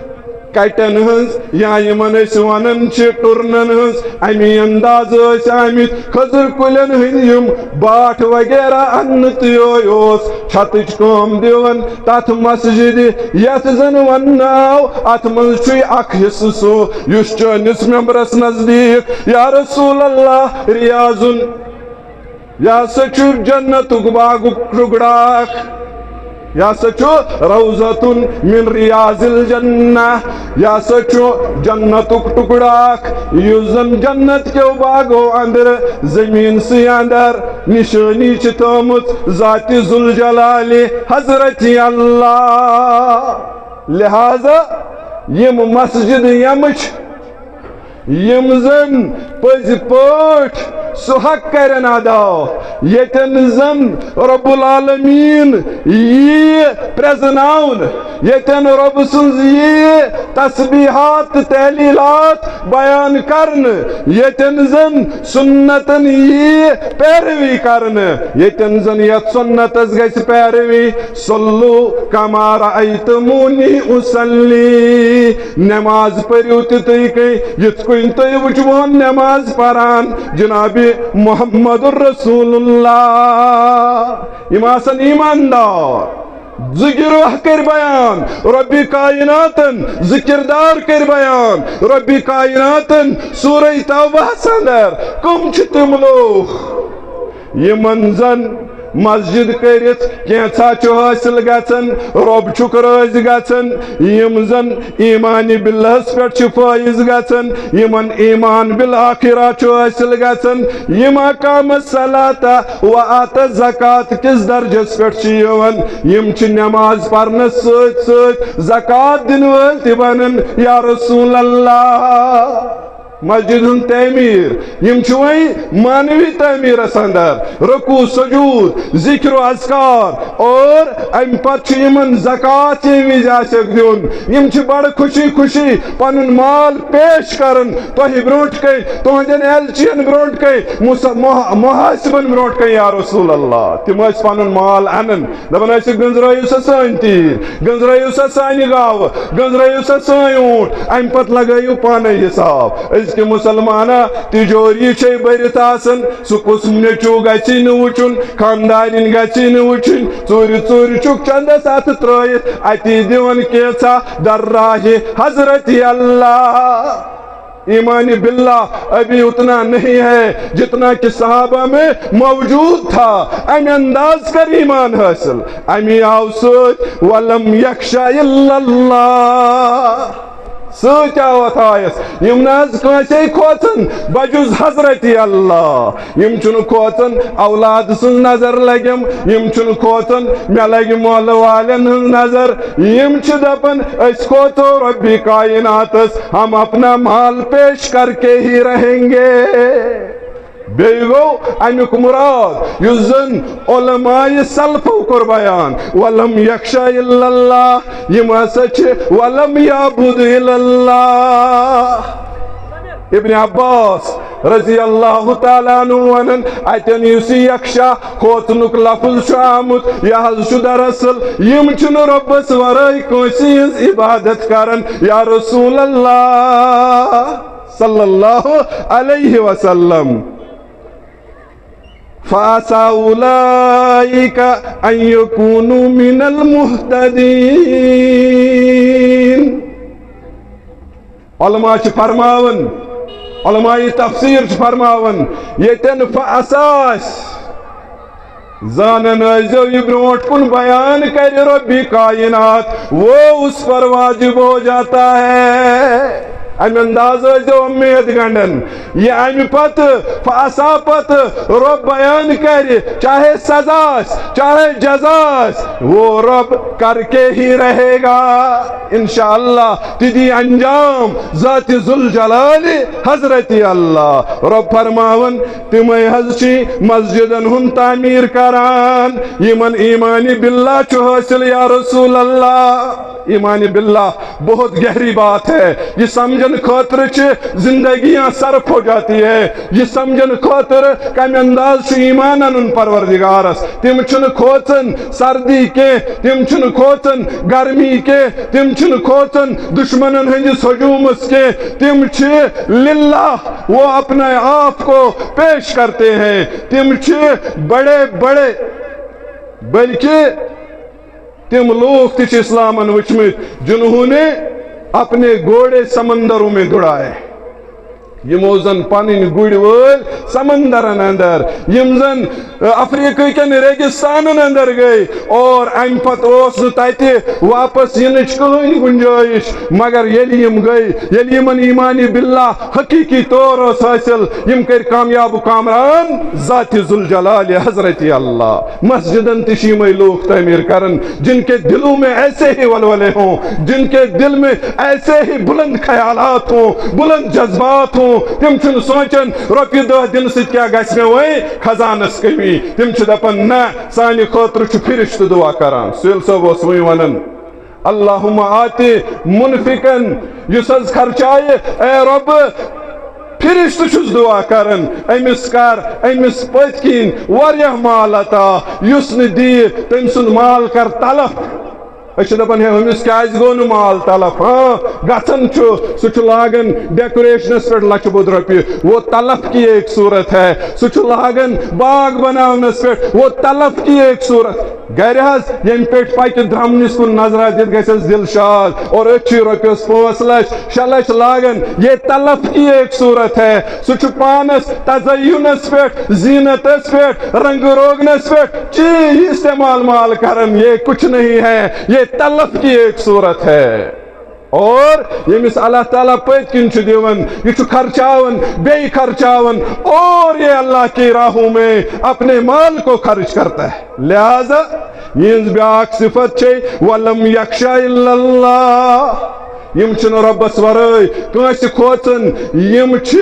کٹٮ۪ن ہٕنٛز یا یِمن أسۍ ونان چھِ ٹُرنن ہٕنٛز، امی انداز ٲسۍ آمٕتۍ کھٔزٕر کُلٮ۪ن ہٕنٛدۍ یِم باٹھ وغیرہ اننہٕ۔ تہٕ یِہوٚے اوس چھتٕچ کٲم دِوان تتھ مسجدِ، یتھ زن وننہٕ آو، اتھ منٛز چھُے اکھ حصہٕ سُہ یُس چٲنِس ممبرس نزدیٖک، یا رسول اللہ، ریاضُن۔ یہِ ہسا چھُ جنتُک باغُک ٹُکڑٕ اکھ۔ یہِ ہسا چھُ روضۃ من ریاض الجنہ۔ یہِ ہسا چھُ جنتُک ٹُکڑٕ اکھ، یُس زن جنت کیو باغو اندر، زمین سٕے اندر نشٲنی چھِ تھٲومٕژ ذاتِ ذوالجلالِ حضرتِ اللہ۔ لہذا یِم مسجد یمہٕ چھِ، یِم زن پٔزۍ پٲٹھۍ سُہ حق کرن ادا، ییٚتٮ۪ن زن رب العالمین ییہِ پرزناونہٕ، ییٚتٮ۪ن رب سٕنٛز ییہِ تسبیحات تہٕ تحلیلات بیان کرنہٕ، ییٚتٮ۪ن زن سنتن ییہِ پیروی کرنہٕ، ییٚتٮ۪ن زن یتھ سنتس گژھِ پیروی۔ صلوا کما رأیتمونی اصلی۔ نماز پٔرِو تہِ تُہۍ کٔنۍ، یِتھ کٔنۍ تُہۍ وٕچھوون نماز پران جناب محمد رسول اللہ۔ یِم آسن ایماندار۔ زٕ گروہ کٔرۍ بیان، رۄبِ کایناتن زٕ کردار کٔرۍ بیان۔ رۄبِ کایناتن سورہ توبہس اندر کم چھِ تِم لوٗکھ یِمن زن مسجد کٔرِتھ کینٛژھا چھُ حٲصِل گژھان، رۄب چھُکھ رٲضۍ گژھان، یِم زن ایمان باللہس پٮ۪ٹھ چھِ فٲیض گژھان، یِمن ایمان بالآخرہ چھُ حٲصِل گژھان، یِم اقام الصلاۃ و آت الزکوٰۃ کِس درجس پٮ۪ٹھ چھِ یِوان، یِم چھِ نماز پرنس سۭتۍ سۭتۍ زکوٰۃ دِنہٕ وٲلۍ تہِ بنان، یا رسول اللہ۔ مسجد ہُنٛد تعمیٖر، یِم چھِ وۄنۍ معنوی تعمیٖرس اندر، رکوع، سجود، ذکر و اذکار، اور امہِ پتہٕ چھُ یِمن زکوٰۃ ییٚمہِ وِزِ آسٮ۪کھ دیُن۔ یِم چھِ بڑٕ خوشی خوشی پنُن مال پیش کران تۄہہِ برونٛٹھ کَنہِ، تُہنٛدٮ۪ن اہلچین برونٛٹھ کَنہِ، مُس-، مُح-، محاسبن برونٛٹھ کَنہِ، یا رسول اللہ۔ تِم ٲسۍ پنُن مال انان۔ دپان ٲسِکھ، "گٔنزرٲیِو سا سٲنۍ تیٖر، گٔنزرٲیِو سا سانہِ گاوٕ، گٔنزرٲیِو سا سٲنۍ اوٗنٹ، اَمہِ پتہٕ لگٲیِو پانے حساب۔" أزکہِ مسلمانہ تجوری چھے بٔرِتھ آسان، سُہ کُس نیٚچو گژھی نہٕ وٕچھُن، خاندارِنۍ گژھی نہٕ وٕچھِنۍ، ژوٗرِ ژوٗرِ چھُکھ چندس اتھٕ ترٲیِتھ، اتی دِوان کینژھا در راہِ حضرت اللہ۔ ایمان باللہ ابھی اتنا نہیں ہے جتنا کہ صحابہ میں موجود تھا۔ امی انداز کر ایمان حاصل، امی آو سۭتۍ، "ولم یخش الا اللہ۔" سۭتۍ آو اتھ آیس، یِم نہ حظ کٲنسے کھوژن بجز حضرت اللہ۔ یِم چھِنہٕ کھوژان اولاد سٕنٛز نظر لگٮ۪م، یِم چھِنہٕ کھوژان مےٚ لگہِ محلہٕ والٮ۪ن ہٕنٛز نظر۔ یِم چھِ دپان، "أسۍ کھوژو رۄبِ کایناتس، ہم اپنا مال پیش کر کے ہی رہیں گے۔" بیٚیہِ گوٚو امیُک مراد، یُس زن علماء سلفو کوٚر بیان، "ولم یخش الا اللہ"، یِم ہسا چھِ "ولم یعبد الا اللہ"۔ ابن عباس رضی اللہ تعالیٰ عنہ ونان، اتٮ۪ن یُس یہِ یکشا کھوژنُک لفظ چھُ آمُت، یہِ حظ چھُ دراصل یِم چھِنہٕ رۄبس ورٲے کٲنٛسہِ ہٕنٛز عبادت کران، یا رسول اللہ صلی اللہ علیہ وسلم۔ فعسى أولئك أن يكونوا من المهتدين۔ علماء چھِ فرماوان، علماء تفسیر چھِ فرماوان، ییٚتٮ۪ن فعسى آسہِ، زانن ٲسۍزیو یہِ برونٛٹھ کُن بیان کرِ رۄبِ کاینات، وہ اس پر واجب ہو جاتا ہے۔ امہِ انداز ٲسۍزیو اُمید گنڈان، یہِ امہِ پتہٕ، فعسى پتہٕ رۄب بیان کرِ، چاہے سزا آسہِ، چاہے جزا آسہِ، وہ رب کر کے ہی رہے گا۔ انشاءاللہ تہِ دی انجام ذاتِ ذوالجلالِ حضرتِ اللہ۔ رۄب فرماوان، تِمے حظ چھِ مسجدن ہُنٛد تعمیٖر کران، یِمن ایمانِ باللہ چھُ حٲصِل، یا رسول اللہ۔ ایمانِ باللہ بہت گہری بات ہے، یہِ سمجھن خٲطرٕ چھِ زندگیاں صرف ہو جاتی ہے۔ یہِ سمجھن خٲطرٕ کمہِ انداز چھُ ایمان انُن پروردگارس۔ تِم چھِنہٕ کھوژان سردی کینٛہہ، تِم چھِنہٕ کھوژان گرمی کینٛہہ، تِم چھِنہٕ کھوژان دشمنن ہٕنٛدِس ہجومس کینٛہہ۔ تِم چھِ للہ، وہ اپنے آپ کو پیش کرتے ہیں۔ تِم چھِ بڑے بڑے، بلکہ تِم لوٗکھ تہِ چھِ اسلامن وٕچھمٕتۍ، جنہوں نے اپنے گھوڑے سمندروں میں دوڑائے۔ یِمو زن پنٕنۍ گُرۍ وٲلۍ سمندرن اندر، یِم زن، افریقہ کٮ۪ن ریگستانن اندر گٔے، اور امہِ پتہٕ اوس نہٕ تتہِ واپس یِنٕچ کٕہٕنۍ گنجٲیش۔ مگر ییٚلہِ یِم گٔے، ییٚلہِ یِمن ایمان باللہ حقیقی طور اوس حٲصِل، یِم کٔرۍ کامیاب و کامران ذات ذوالجلال حضرت اللہ۔ مسجدن تہِ چھِ یِمے لوٗکھ تعمیٖر کران، جن کے دلوں میں ایسے ہی ولولے ہوں، جن کے دل میں ایسے ہی بلند خیالات ہوں، بلند جذبات ہوں۔ تِم چھِنہٕ سونٛچان، رۄپیہِ دَہ دِنہٕ سۭتۍ کیٛاہ گژھِ مےٚ وۄنۍ خزانس کمی۔ تِم چھِ دپان، نہ، سانہِ خٲطرٕ چھُ فرشتہٕ دعا کران۔ سُہیل صٲب اوس وۄنۍ ونان، اللہم آتِ منفقن، یُس حظ خرچایہِ، اے رۄب، فرشتہٕ چھُس دعا کران، أمِس کر، أمِس پٔتۍ کِنۍ واریاہ مال عطا، یُس نہٕ دِیہِ، تٔمۍ سُنٛد مال کر تلف۔ أسۍ چھِ دَپان، ہے، أمِس کیٛازِ گوٚو نہٕ مال تلف؟ ہاں، گژھان چھُ، سُہ چھُ لاگان ڈیکوریشنس پٮ۪ٹھ لچھِ بوٚد رۄپیہِ، وہ تلف کی ایک صورت ہے۔ سُہ چھُ لاگان باغ بناونس پٮ۪ٹھ، وہ تلف کی ایک صورت۔ گرِ حظ ییٚمہِ پٮ۪ٹھ پکہِ درمنِس کُن نظرا دِتھ گژھٮ۪س دل شاد، اور أتھۍ چھِ رۄپیس پانٛژھ لچھ، شےٚ لچھ لاگان، یہ تلف کی ایک صورت ہے۔ سُہ چھُ پانس تزینس پٮ۪ٹھ، زینتس پٮ۪ٹھ، رنگ روگنس پٮ۪ٹھ چیز استعمال مال کران، یہ کچھ نہیں ہے، یہ تلف کی ایک صورت ہے۔ اور ییٚمِس اللہ تعالیٰ پٔتۍ کِنۍ چھُ دِوان، یہِ چھُ خرچاوان، بیٚیہِ خرچاوان، اور یہ اللہ کی راہوں میں اپنے مال کو خرچ کرتا ہے۔ لہذا یِہٕنٛز بیٛاکھ صفت چھے، ولم یخش الا اللہ، یِم چھِنہٕ رۄبس ورٲے کٲنٛسہِ کھوژان، یِم چھِ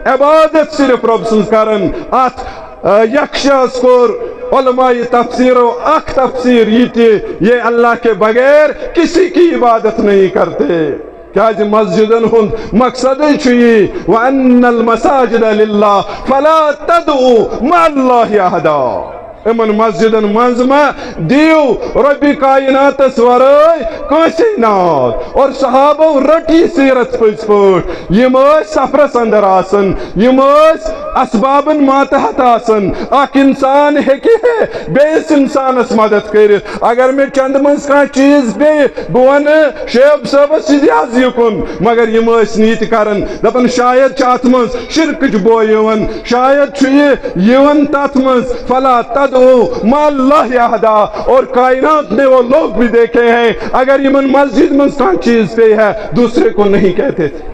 عبادت صرف رۄب سٕنٛز کران۔ اتھ، آ، یخشس کوٚر علماء تفسیرو اکھ تفسیر یہِ تہِ، یہ اللہ کے بغیر کسی کی عبادت نہیں کرتے۔ کیازِ مسجدن ہُنٛد مقصدٕے چھُ یی، وَأَنَّ الْمَسَاجِدَ لِلَّهِ فَلَا تَدْعُوا مَعَ اللَّهِ أَحَدًا۔ یِمن مسجدن منٛز ما دِیِو رۄبِ کایناتس ورٲے کٲنٛسے ناو۔ اور صحابو رٔٹ یہِ سیرت پٔزۍ پٲٹھۍ۔ یِم ٲسۍ سفرس اندر آسان، یِم ٲسۍ اسبابن ماتحت آسان۔ اکھ انسان ہیٚکہِ ہے بیٚیِس انسانس مدد کٔرِتھ۔ اگر مےٚ چندٕ منٛز کانٛہہ چیٖز پیٚیہِ، بہٕ ونہٕ شعیب صٲبس، یہِ دِ حظ یہِ کُن۔ مگر یِم ٲسۍ نہٕ یہِ تہِ کران، دپان، شاید چھِ اتھ منٛز شرکٕچ بو یِوان، شاید چھُ یہِ یِوان تتھ منٛز، فلا تدعو مع اللہ احدا، اور کائنات نے وہ لوگ بھی دیکھے ہیں، اگر یِمن مسجد منٛز کانٛہہ چیٖز پیٚیہِ ہے، دوسرے کو نہیں کہتے تھے۔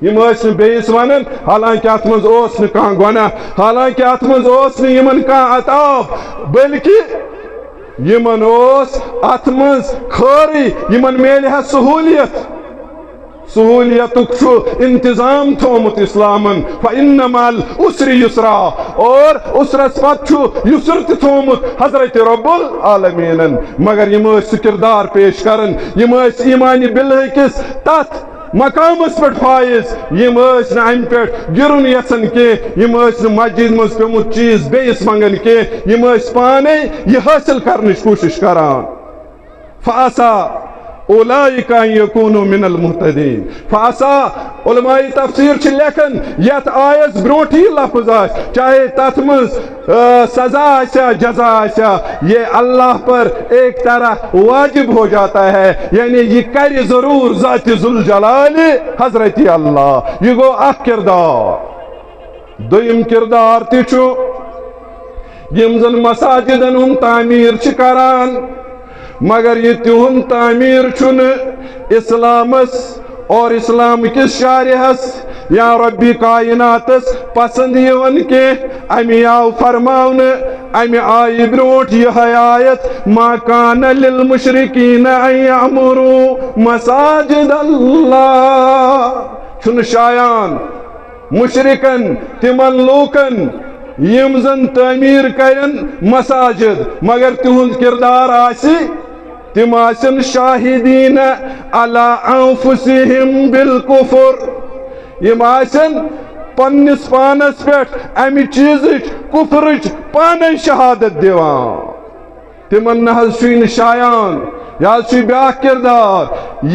یِم ٲسۍ نہٕ بیٚیِس ونان، حالانکہ اتھ منٛز اوس نہٕ کانٛہہ گۄناہ، حالانکہ اتھ منٛز اوس نہٕ یِمن کانٛہہ عتاب، بلکہ یِمن اوس اتھ منٛز خٲرٕے، یِمن میلہِ ہا سہوٗلیت۔ سہوٗلیتُک چھُ انتظام تھوٚومُت اسلامن، فإن مع العسر یسرا، اور عسرس پتہٕ چھُ یسر تہِ تھوٚومُت حضرت رب العالمینن۔ مگر یِم ٲسۍ سُہ کردار پیش کران، یِم ٲسۍ ایمان باللہ کِس تتھ مقامس پٮ۪ٹھ فائز، یِم ٲسۍ نہٕ امہِ پٮ۪ٹھ گِرُن یژھان کینٛہہ، یِم ٲسۍ نہٕ مسجد منٛز پیوٚمُت چیٖز بیٚیِس منٛگان کینٛہہ، یِم ٲسۍ پانے یہِ حٲصِل کرنٕچ کوٗشِش کران۔ فعسیٰ اولئک ان یکونوا من المہتدین۔ فعسیٰ، علماء تفسیر چھِ لیکھان، یتھ آیس برونٛٹھ یہِ لفظ آسہِ، چاہے تتھ منٛز، آ، سزا آسیا، جزا آسیا، یہ اللہ پر ایک طرح واجب ہو جاتا ہے، یعنی یہ کرِ ضرور ذات ذوالجلال حضرت اللہ۔ یہ گوٚو اکھ کردار۔ دوٚیِم کردار تہِ چھُ، یِم زن مساجدن ہُنٛد تعمیٖر چھِ کران، مگر یہِ تِہُنٛد تعمیٖر چھُنہٕ اسلامس اور اسلام کِس شارحس یا ربِ کائناتس پسند یِوان کینٛہہ۔ امہِ آو فرماونہٕ، امہِ آیہِ برونٛٹھ یِہے آیت، ما کان للمشرکین ان یعمروا مساجد اللہ۔ چھُنہٕ شایان مشرکن، تِمن لوٗکن یِم زن تعمیٖر کرن مساجد، مگر تِہُنٛد کردار آسہِ تِم آسن شاہدین علی انفسہم بالکفر، یِم آسن پننِس پانس پٮ۪ٹھ امہِ چیٖزٕچ، کفرٕچ، پانے شہادت دِوان۔ تِمن نہ حظ چھُے نہٕ شایان۔ یہِ حظ چھُے بیٛاکھ کردار،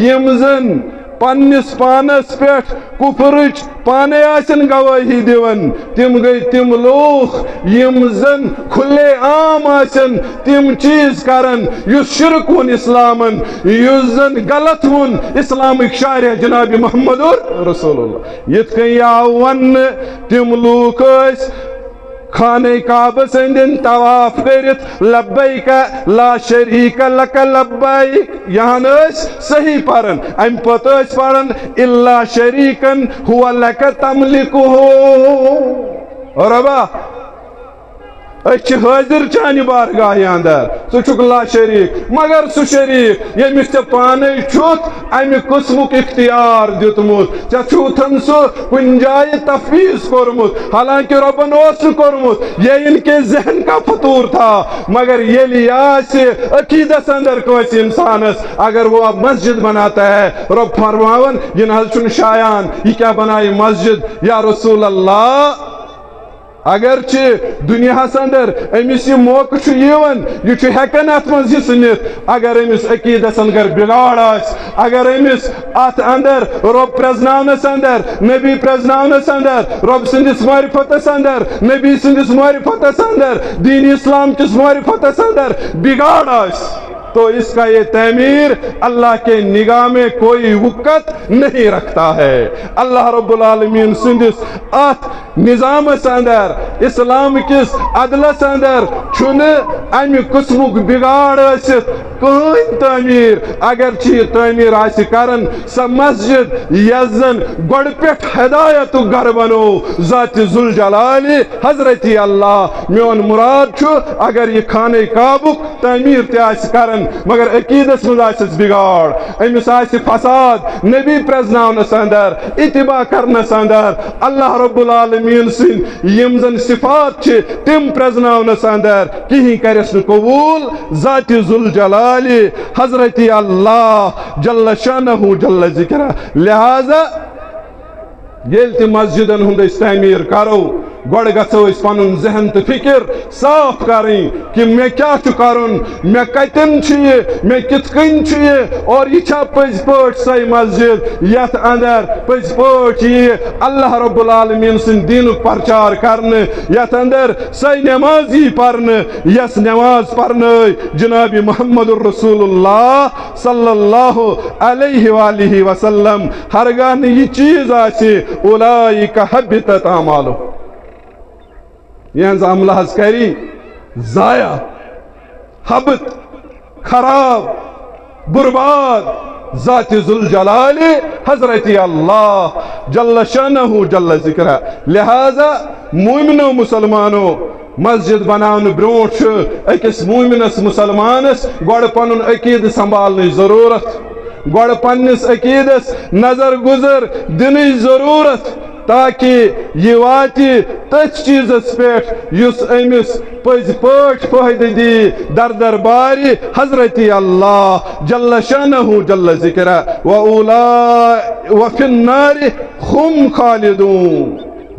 یِم زن پننِس پانس پٮ۪ٹھ کفرٕچ پانے آسن گوٲہی دِوان۔ تِم گٔے تِم لوٗکھ یِم زن کھلے عام آسن تِم چیٖز کران یُس شرک ووٚن اسلامن، یُس زن غلط ووٚن اسلامٕکۍ شارح جناب محمد رسول اللہ۔ یِتھ کٔنۍ آو وننہٕ، تِم لوٗکھ ٲسۍ خانہ کعبس أنٛدۍ أنٛدۍ طواف کٔرِتھ، لبیک لا شریک لک لبیک، یہن ٲسۍ صحیح پران، امہِ پتہٕ ٲسۍ پران الا شریکن ہو لک تملکہ۔ ربا، أسۍ چھِ حٲضِر چانہِ بارگاہہِ اندر، ژٕ چھُکھ لا شریٖک، مگر سُہ شریٖک ییٚمِس ژےٚ پانے چھُتھ امہِ قٕسمُک اختیار دیُتمُت، ژےٚ چھُتھن سُہ کُنہِ جایہِ تفویض کوٚرمُت، حالانکہِ رۄبن اوس نہٕ کوٚرمُت۔ یہ ان کے ذہن کا فطور تھا، مگر ییٚلہِ یہِ آسہِ عقیدس اندر کٲنٛسہِ انسانس، اگر وہ اب مسجد بناتا ہے، رۄب فرماوان، یہِ نہ حظ چھُنہٕ شایان، یہِ کیٛاہ بنایہِ مسجد؟ یا رسول اللہ، اگرچہ دنیاہس اندر أمِس یہِ موقعہٕ چھُ یِوان، یہِ چھُ ہٮ۪کان اتھ منٛز حصہٕ نِتھ، اگر أمِس عقیدس اندر بگاڑ آسہِ، اگر أمِس اتھ اندر رۄب پرزناونس اندر، نبی پرزناونس اندر، رۄب سٕنٛدِس معرفتس اندر، نبی سٕنٛدِس معرفتس اندر، دین اسلام کِس معرفتس اندر بگاڑ آسہِ، تو اس کا یہ تعمیر اللہ کے نگاہ میں کوئی وقت نہیں رکھتا ہے۔ اللہ رب العالمین سٕنٛدِس اتھ نظامس اندر، اسلام کِس عدلس اندر چھُنہٕ امہِ قٕسمُک بگاڑ ٲسِتھ کٕہٕنۍ تعمیٖر۔ اگرچہِ یہِ تعمیٖر آسہِ کران، سۄ مسجد یۄس زن گۄڈٕ پٮ۪ٹھ ہدایتُک گرٕ بنو ذات ذوالجلال حضرت اللہ۔ میون مراد چھُ، اگر یہِ خانہ کعبُک تعمیٖر تہِ آسہِ کران، مگر عقیدس منٛز آسٮ۪س بگاڑ، أمِس آسہِ فساد نبی پرزناونس اندر، اتباع کرنس اندر، اللہ رب العالمین سٕنٛدۍ یِم زن صفات چھِ تِم پرزناونس اندر، کِہیٖنۍ کرٮ۪س نہٕ قبول ذات ذوالجلال حضرت اللہ جل شانہ جل ذکرہ۔ لہذا ییٚلہِ تہِ مسجدن ہُنٛد أسۍ تعمیٖر کرو، گۄڈٕ گژھو أسۍ پنُن ذہن تہٕ فکر صاف کرٕنۍ کہِ مےٚ کیٛاہ چھُ کرُن، مےٚ کتٮ۪ن چھُ یہِ، مےٚ کِتھ کٔنۍ چھُ یہِ، اور یہِ چھا پٔزۍ پٲٹھۍ سۄے مسجد یتھ اندر پٔزۍ پٲٹھۍ یِیہِ اللہ رب العالمین سٕنٛدِ دیٖنُک پرچار کرنہٕ، یتھ اندر سۄے نماز یی پرنہٕ، یۄس نماز پرنٲے جناب محمد رسول اللہ صلی اللہ علیہ وآلہ وسلم۔ ہرگاہ نہٕ یہِ چیٖز آسہِ، اولئک حبطت اعمالہم، یِہنٛز عملہٕ حظ کری ضایع، حبط، خراب، برباد ذات ذوالجلال حضرت اللہ جل شانہ جل ذکرہ۔ لہذا مومنو مسلمانو، مسجد بناونہٕ برونٛٹھ چھُ أکِس مومنس مسلمانس گۄڈٕ پنُن عقیدٕ سنبھالنٕچ ضروٗرت، گۄڈٕ پننِس عقیدس نظر گُزر دِنٕچ ضروٗرت، تاکہ یہِ واتہِ تٔتھۍ چیٖزس پٮ۪ٹھ یُس أمِس پٔزۍ پٲٹھۍ فٲیدٕ دی در دربارِ حضرت اللہ جل شانہ جل ذکرہ۔ و اولا و فی النار هم خالدون۔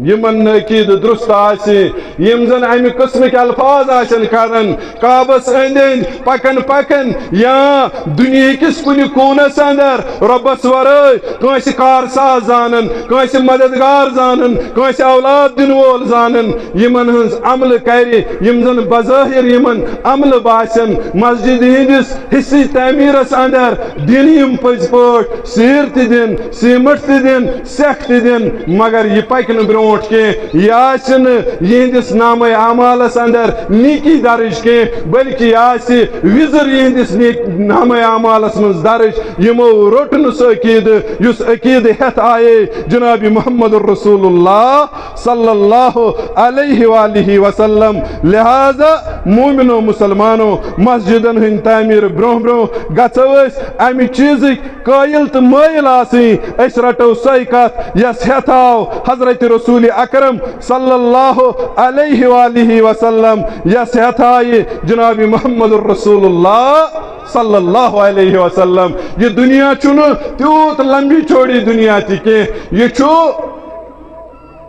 یِمن نہٕ عقیدٕ درست آسہِ، یِم زن امہِ قٕسمٕکۍ الفاظ آسن کران، کعبس أنٛدۍ أنٛدۍ پکان پکان یا دُنیہکِس کُنہِ کوٗنس اندر رۄبس ورٲے کٲنٛسہِ کارساز زانان، کٲنٛسہِ مددگار زانان، کٲنٛسہِ اولاد دِنہٕ وول زانان، یِمن ہٕنٛز عملہٕ کرِ، یِم زن بظٲہر یِمن عملہٕ باسن۔ مسجد ہٕنٛدِس حصہٕ تعمیٖرس اندر دِن یِم پٔزۍ پٲٹھۍ سیٖر تہِ دِن، سیٖمٹ تہِ دِن، سٮ۪کھ تہِ دِن، مگر یہِ پکہِ نہٕ برونٛٹھ کینٛہہ۔ یہِ آسہِ نہٕ یِہنٛدِس نامہ اعمالس اندر نیکی درج کینٛہہ، بلکہ یہِ آسہِ وِزر یِہنٛدِس نیک-، نامہ اعمالس منٛز درج۔ یِمو روٚٹ نہٕ سُہ عقیدٕ، یُس عقیدٕ ہٮ۪تھ آیے جناب محمد رسول اللہ صلی اللہ علیہ وآلہ وسلم۔ لہذا مومنو مسلمانو، مسجدن ہٕنٛدۍ تعمیٖر برونٛہہ برونٛہہ گژھو أسۍ امہِ چیٖزٕکۍ قٲیل تہٕ مٲیل آسٕنۍ۔ أسۍ رٹو سۄے کتھ یۄس ہٮ۪تھ آو حضرت رسول اکرم صلی اللہ علیہ علیہ وآلہ وسلم، یس ہیتھ آیہِ جناب محمد رسول اللہ صلی اللہ علیہ وسلم۔ یہ دنیا چھُنہٕ تیوٗت لمبی چوڑی دنیا تہِ کینٛہہ، یہ چھُ،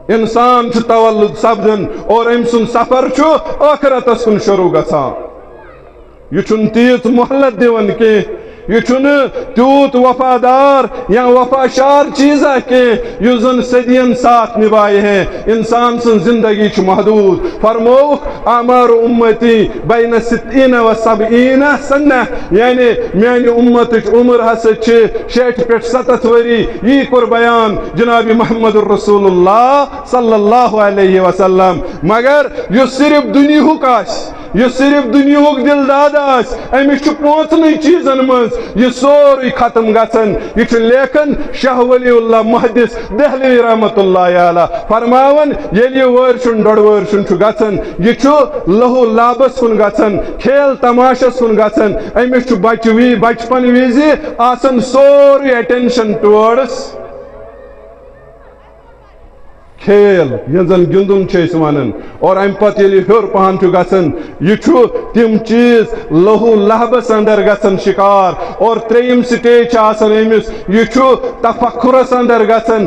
انسان چھُ تولد سپدان اور أمۍ سُنٛد سفر چھُ ٲخرتس کُن شروع گژھان۔ یہ چھُنہٕ تیٖژ مہلت دِوان کینٛہہ، یہ چھُنہٕ تیوٗت وفادار یا وفا شار چیزا کینٛہہ یُس زن صدین ساتھ نبھایہِ ہے۔ انسان سٕنٛز زندگی چھِ محدود۔ فرمووُکھ، اعمار امتی بین ستین و سبعین سنہ، یعنی میانہِ امتٕچ عمر ہسا چھِ شیٹھ پٮ۪ٹھ ستتھ ؤری۔ یی کوٚر بیان جناب محمد رسول اللہ صلی اللہ علیہ وسلم۔ مگر یُس صرف دنیاہُک آسہِ، یُس صرف دنیاہُک دلداد آسہِ، أمِس چھُ پانٛژنٕے چیٖزن منٛز یہِ سورُے ختم گژھان۔ یہِ چھُ لیکھان شاہ ولی اللہ محدث دہلوی رحمت اللہ علیہ، فرماوان، ییٚلہِ یہِ وٲرۍ سیُن، ڈۄڈ وٲرۍ سیُن چھُ گژھان، یہِ چھُ لہو لعبس کُن گژھان، کھیل تماشس کُن گژھان۔ أمِس چھُ بچہٕ وی-، بچپن وِزِ آسان سورُے attention towards کھیل، یتھ زن گِنٛدُن چھِ أسۍ ونان، اور امہِ پتہٕ ییٚلہِ ہیوٚر پہن چھُ گژھان، یہِ چھُ تِم چیٖز لہو لہبس اندر گژھان شکار، اور ترٛیٚیِم stage چھِ آسان أمِس، یہِ چھُ تفکرس اندر گژھان،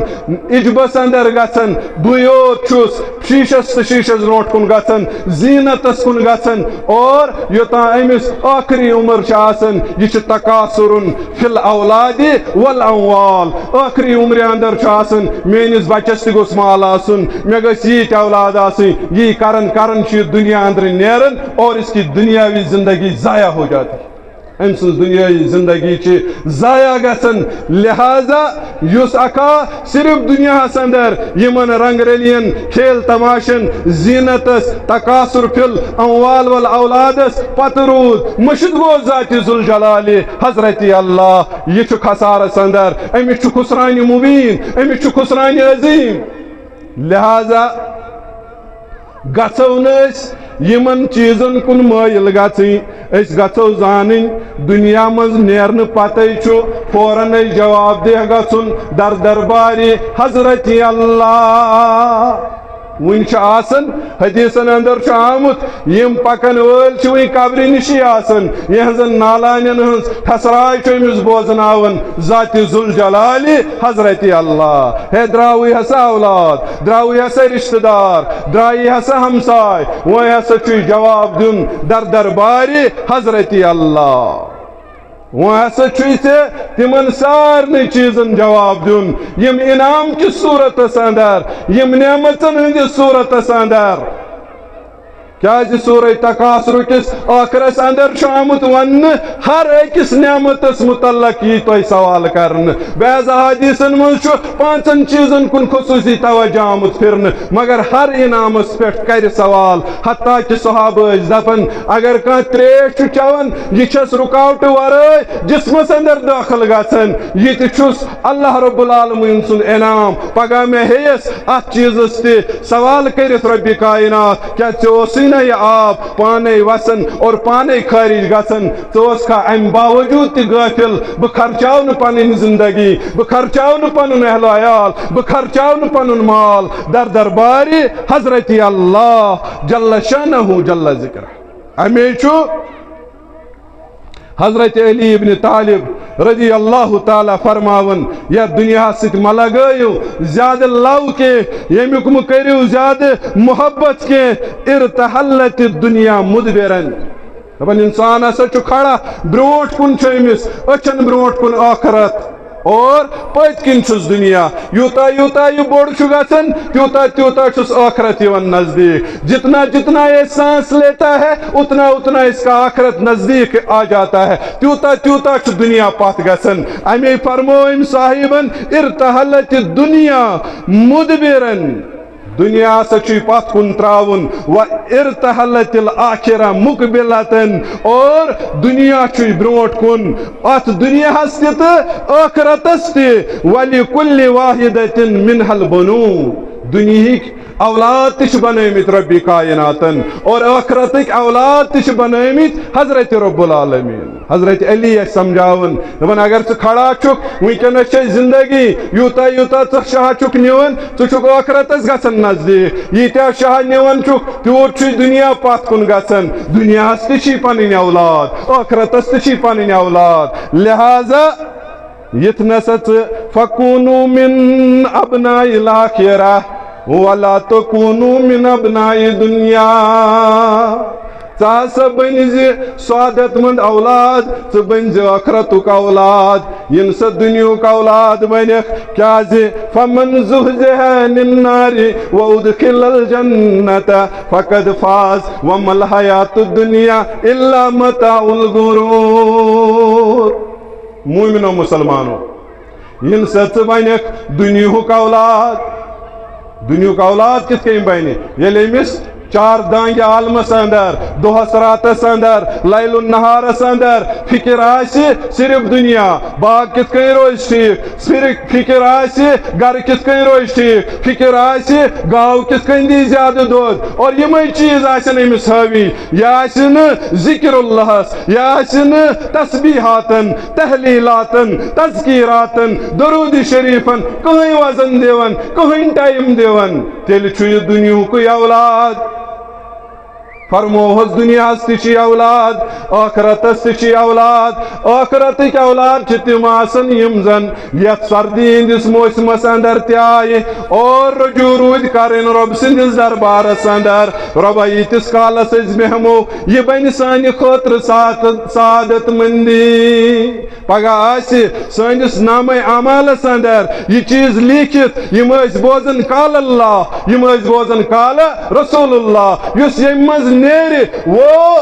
عجبس اندر گژھان۔ بٕے یوت چھُس شیٖشس تہٕ شیٖشس برونٛٹھ کُن گژھان، زیٖنتس کُن گژھان، اور یوٚتام أمِس ٲخری عمر چھِ آسان، یہِ چھُ تکاثرن فی الاولاد والاموال۔ ٲخری عمرِ اندر چھُ آسان، میٲنِس بچس تہِ گوٚژھ مال آسُن، مےٚ گٔژھ ییٖتۍ اولاد آسٕنۍ۔ یی کران کران چھُ یہِ دُنیا اندرٕ نیران اور اس کی دنیاوی زندگی ضائع ہو جاتی۔ أمۍ سٕنٛز دُنیٲیی زندگی چھِ ضایع گژھان۔ لہذا یُس اکھا صرف دُنیاہس اندر یِمن رنگ رلین، کھیل تماشن، زینتس، تکاثر فی الاموال والاولادس پتہٕ روٗد، مٔشِتھ گوٚو ذاتِ ذوالجلالِ حضرتِ اللہ۔ یہِ چھُ خسارس اندر، أمِس چھُ خسرانِ مبین، أمِس چھُ خسرانِ عظیم۔ لہذا گژھو نہٕ أسۍ یِمن چیٖزن کُن مٲیِل گژھٕنۍ۔ أسۍ گژھو زانٕنۍ، دُنیا منٛز نیرنہٕ پتے چھُ فوراً اَسہِ جواب دیہ گژھُن در دربارِ حضرتِ اللہ۔ وُنہِ چھُ آسان، حدیثن اندر چھُ آمُت، یِم پکن وٲلۍ چھِ وُنہِ قبرِ نِشی آسان، یِہنٛزن نالانٮ۪ن ہٕنٛز ٹھسراے چھُ أمِس بوزناوان ذاتِ ذوالجلالِ حضرتِ اللہ۔ ہے، دراوٕے ہسا اولاد، دراوٕے ہسا رشتہٕ دار، درٛایی ہسا ہمساے، وۄنۍ ہسا چھُے جواب دیُن در دربارِ حضرتِ اللہ۔ وۄنۍ ہسا چھُے ژےٚ تِمن سارنٕے چیٖزن جواب دیُن، یِم انعام کِس صورتس اندر، یِم نعمژن ہٕنٛدِس صورتس اندر۔ کیازِ سورہ تکاثر کِس ٲخرس اندر چھُ آمُت وننہٕ، ہر أکِس نعمتس متعلق یی تۄہہِ سوال کرنہٕ۔ بعض احادیثن منٛز چھُ پانٛژن چیٖزن کُن خصوٗصی توجہ آمُت پھرنہٕ، مگر ہر انعامس پٮ۪ٹھ کرِ سوال۔ حتیٰ کہ صحابہ ٲسۍ دپان، اگر کانٛہہ تریش چھُ چٮ۪وان، یہِ چھَس رُکاوٹہٕ ورٲے جسمس اندر دٲخل گژھان، یہِ تہِ چھُس اللہ رب العالمین سُنٛد انعام۔ پگاہ مےٚ ہیٚیس اتھ چیٖزس تہِ سوال کٔرِتھ رۄبِ کائنات، کیٛاہ ژےٚ اوسُے نہ یہِ آب پانے وسان اور پانے خارج گژھان؟ ژٕ اوسکھا امہِ باوجود تہِ غٲفل؟ بہٕ خرچاو نہٕ پنٕنۍ زندگی، بہٕ خرچاو نہٕ پنُن اہل و عیال، بہٕ خرچاو نہٕ پنُن مال در دربارِ حضرتِ اللہ جل شانہ جل ذکرہ۔ امی چھُ حضرت علی ابن طالب رضی اللہ تعالیٰ فرماوان، یتھ دنیاہس سۭتۍ مہ لگٲیِو زیادٕ love کینٛہہ، ییٚمیُک مہ کٔرِو زیادٕ محبت کینٛہہ۔ ارتحلت الدنیا مدبرا۔ دپان، انسان ہسا چھُ کھڑا، برونٛٹھ کُن چھُ أمِس أچھن برونٛٹھ کُن ٲخرت۔ اور پٔتۍ کِنۍ چھُس دُنیا۔ یوٗتاہ یوٗتاہ یہِ بوٚڑ چھُ گژھان، تیوٗتاہ تیوٗتاہ چھُس ٲخرت یِوان نزدیٖک۔ جتنا جتنا یہ سانس لیتا ہے، اتنا اتنا اس کا آخرت نزدیک آ جاتا ہے، تیوٗتاہ تیوٗتاہ چھُ دُنیا پتھ گژھان۔ امی فرمو أمۍ صاحبن، ارتحلت الدنیا مدبرا۔ دُنیا ہسا چھُے پتھ کُن تراوُن۔ و ارتحلت الآخرہ مقبلتاً، اور دُنیا چھُے برونٛٹھ کُن، اتھ دُنیاہس تہِ تہٕ ٲخرتس تہِ۔ ولکل واحدۃ منہا البنون، دُنیہٕکۍ اولاد تہِ چھِ بنٲومٕتۍ رۄبِ کایناتن، اور ٲخرتٕکۍ اولاد تہِ چھِ بنٲومٕتۍ حضرت رب العالمین۔ حضرت علی ٲسۍ سمجھاوان، دپان، اگر ژٕ کھڑا چھُکھ، وٕنکیٚنس چھے زندگی، یوٗتاہ یوٗتاہ ژٕ شاہ چھُکھ نِوان، ژٕ چھُکھ ٲخرتس گژھان نزدیٖک۔ ییٖتیٛاہ شاہ نِوان چھُکھ، تیوٗت چھُے دُنیا پتھ کُن گژھان۔ دُنیاہس تہِ چھِی پنٕنۍ اولاد، ٲخرتس تہِ چھِی پنٕنۍ اولاد۔ لہذا یِتھ نسا ژٕ، فکونو من ابناء الاخرہ ولا تکونو من ابناء دنیا۔ ژٕ ہسا بٔنۍ زِ سعادت مند اولاد، ژٕ بٔنۍ زِ ٲخرتُک اولاد، یِنہٕ سا دُنیہُک اولاد بنکھ۔ کیازِ؟ فمن زحزح عن النار وادخل الجنة فقد فاز وما الحیات الدنیا الا متاع الغرور۔ مومنو، مسلمانو، یِنہٕ سا ژٕ بنکھ دُنیہُک اولاد۔ دُنیہُک اولاد کِتھ کٔنۍ بنہِ؟ ییٚلہِ أمِس چار دانگہِ عالمس اندر، دۄہس راتس اندر، لیل و نہارس اندر فکر آسہِ صرف دُنیا، باغ کِتھ کٔنۍ روزِ ٹھیٖک، صرف فکر آسہِ گرٕ کِتھ کٔنۍ روزِ ٹھیٖک، فکر آسہِ گاو کِتھ کٔنۍ دی زیادٕ دۄد، اور یِمے چیٖز آسن أمِس حٲوی۔ یہِ آسہِ نہٕ ذکر اللہس، یہِ آسہِ نہٕ تسبیحاتن، تحلیلاتن، تذکیراتن، درود شریفن کٕہٕنۍ وزن دِوان، کٕہٕنۍ ٹائم دِوان، تیٚلہِ چھُ یہِ دُنیہُکُے اولاد۔ فرموہس، دُنیاہس تہِ چھِ اولاد، ٲخرتس تہِ چھِ اولاد۔ ٲخرتٕکۍ اولاد چھِ تِم آسان یِم زن یتھ سردی ہٕنٛدِس موسمس اندر تہِ آیہِ اور رجوع روٗدۍ کرٕنۍ رۄب سٕنٛدِس دربارس اندر۔ رۄبا، ییٖتِس کالس أسۍ بیہمو، یہِ بنہِ سانہِ خٲطرٕ سعادت، سعادت مندی۔ پگاہ آسہِ سٲنِس نامہ اعمالس اندر یہِ چیٖز لیٖکھِتھ، یِم ٲسۍ بوزان قال اللہ، یِم ٲسۍ بوزان قال رسول اللہ، یُس ییٚمہِ منٛز نیرِ، وہ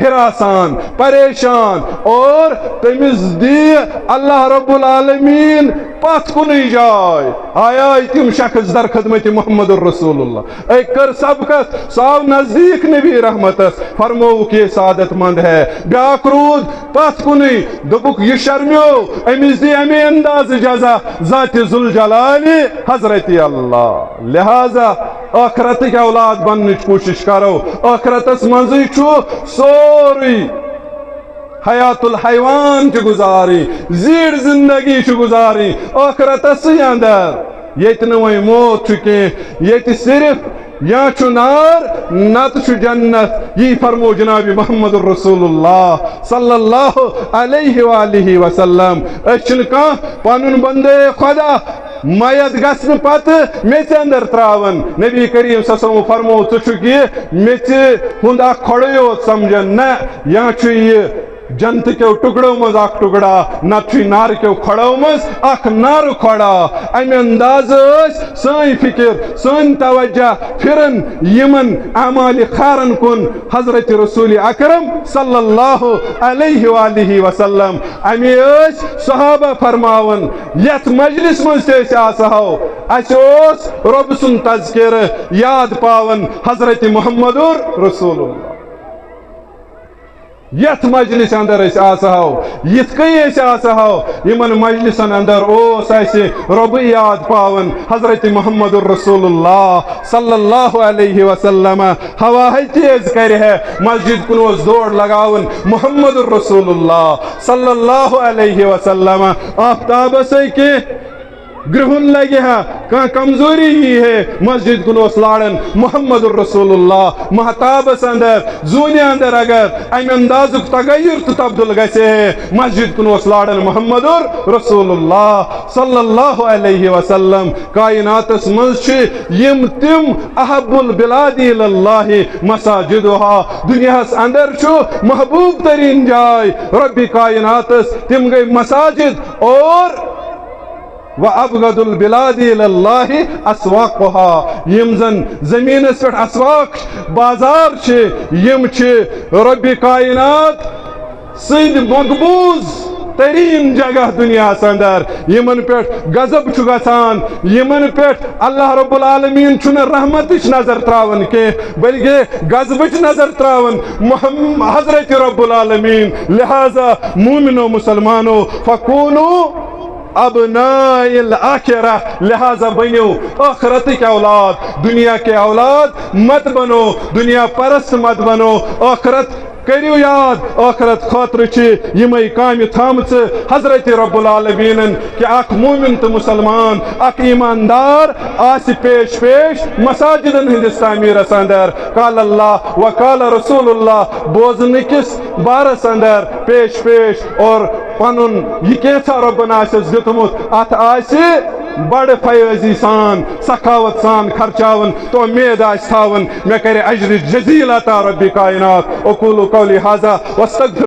ہراسان، پریشان، اور تٔمِس دِیہِ اللہ رب العالمین پتھ کُنٕے جاے۔ آے آے تِم شخص در خدمت محمد رسول اللہ۔ أکۍ کٔر سبقت، سُہ آو نزدیٖک نبی رحمتس، فرمووُکھ، یہ سعادت مند ہے۔ بیاکھ روٗد پتھ کُنٕے، دوٚپُکھ، یہِ شرمیو، أمِس دی اَمے اندازٕ جزا ذات ذوالجلال حضرت اللہ۔ لہذا ٲخرتٕکۍ اولاد بننٕچ کوٗشش کرو۔ ٲخرتس منٛزٕے چھُ سورُے۔ حیات الحیوان چھُ گُزارٕنۍ، زیٖٹھ زندگی چھُ گُزارٕنۍ ٲخرتسٕے اندر۔ ییٚتہِ نہٕ وۄنۍ موت چھُ کینٛہہ، ییٚتہِ صرف یا چھُ نار، نتہٕ چھُ جنت۔ یی فرمو جناب محمد رسول اللہ صلی اللہ علیہ وآلہ وسلم۔ أسۍ چھِنہٕ کانٛہہ پنُن بندے خدا میت گژھنہٕ پتہٕ میٚژِ اندر تراوان۔ نبی کریم صلی اللہ علیہ وسلم فرمو، ژٕ چھُکھ یہِ میٚژِ ہُنٛد اکھ کھۄڑٕے یوت سمجھان؟ نہ، یا چھُ یہِ جنتہٕ کیو ٹُکڑو منٛز اکھ ٹُکڑا، نتہٕ چھُ یہِ نارٕ کیو کھۄڑو منٛز اکھ نارٕ کھۄڑا۔ امہِ اندازٕ ٲسۍ سٲنۍ فکر، سٲنۍ توجہ پھران یِمن اعمال خیرن کُن۔ حضرت رسول اکرم صلی اللہ علیہ وآلہ وسلم، امی ٲسۍ صحابہ فرماوان، یتھ مجلس منٛز تہِ أسۍ آسہو، اسہِ اوس رۄب سُنٛد تذکرٕ یاد پاوان، حضرت محمد رسول اللہ۔ یتھ مجلس اندر أسۍ آسہو، یِتھ کٔنۍ أسۍ آسہو، یِمن مجلسن اندر اوس اسہِ رۄبٕے یاد پاوان، حضرت محمد رسول اللہ صلی اللہ علیہ وسلم۔ ہوا ہے تیز کرِ ہے، مسجد کُن اوس دور لگاوان محمد رسول اللہ صلی اللہ علیہ وسلم۔ آفتابس ہے کینٛہہ گرہُن لگہِ ہا، کانٛہہ کمزوری یی ہے، مسجد کُن اوس لاران محمد رسول اللہ۔ مہتابس اندر، زوٗنہِ اندر اگر امہِ اندازُک تغیر تہٕ تبدُل گژھِ ہے، مسجد کُن اوس لاران محمد رسول اللہ صلی اللہ علیہ وسلم۔ کائناتس منٛز چھِ یِم تِم احب البلاد الی اللہ مساجدہا، دُنیاہس اندر چھُ محبوب تریٖن جاے رۄبِ کائناتس، تِم گٔے مساجد۔ اور وابغض البلاد الی اللہ اسواقہا، یِم زن زمینس پٮ۪ٹھ اسواق، بازار چھِ، یِم چھِ رۄبِ کائنات سٕنٛدۍ مقبوض تریٖن جگہ دُنیاہس اندر، یِمن پٮ۪ٹھ غضب چھُ گژھان، یِمن پٮ۪ٹھ اللہ رب العالمین چھُنہٕ رحمتٕچ نظر تراوان کینٛہہ، بلکہ غضبٕچ نظر تراوان محم-، حضرت رب العالمین۔ لہذا مومنو مسلمانو، فکونو ابناء الآخرہ، لہذا بنیو ٲخرتٕکۍ اولاد، دنیا کے اولاد مت بنو، دنیا پرست مت بنو، ٲخرت کٔرِو یاد، ٲخرت خٲطرٕ چھِ یِمے کامہِ تھامژٕ حضرت رب العالمینن، کہِ اکھ مومن تہٕ مسلمان، اکھ ایماندار آسہِ پیش پیش مساجدن ہٕنٛدِس تعمیرس اندر۔ قال اللہ و قال رسول اللہ بوزنہٕ کِس بارس اندر پیش پیش، اور پنُن یہِ کینٛژھا رۄبن آسٮ۪س دیُتمُت، اتھ آسہِ بڑٕ فیٲضی سان، سخاوت سان خرچاوُن تہٕ امید آسہِ تھاوُن، مےٚ کرِ اجر جزیل عطا رب کائنات۔ اقول قولی ھذا واستغفر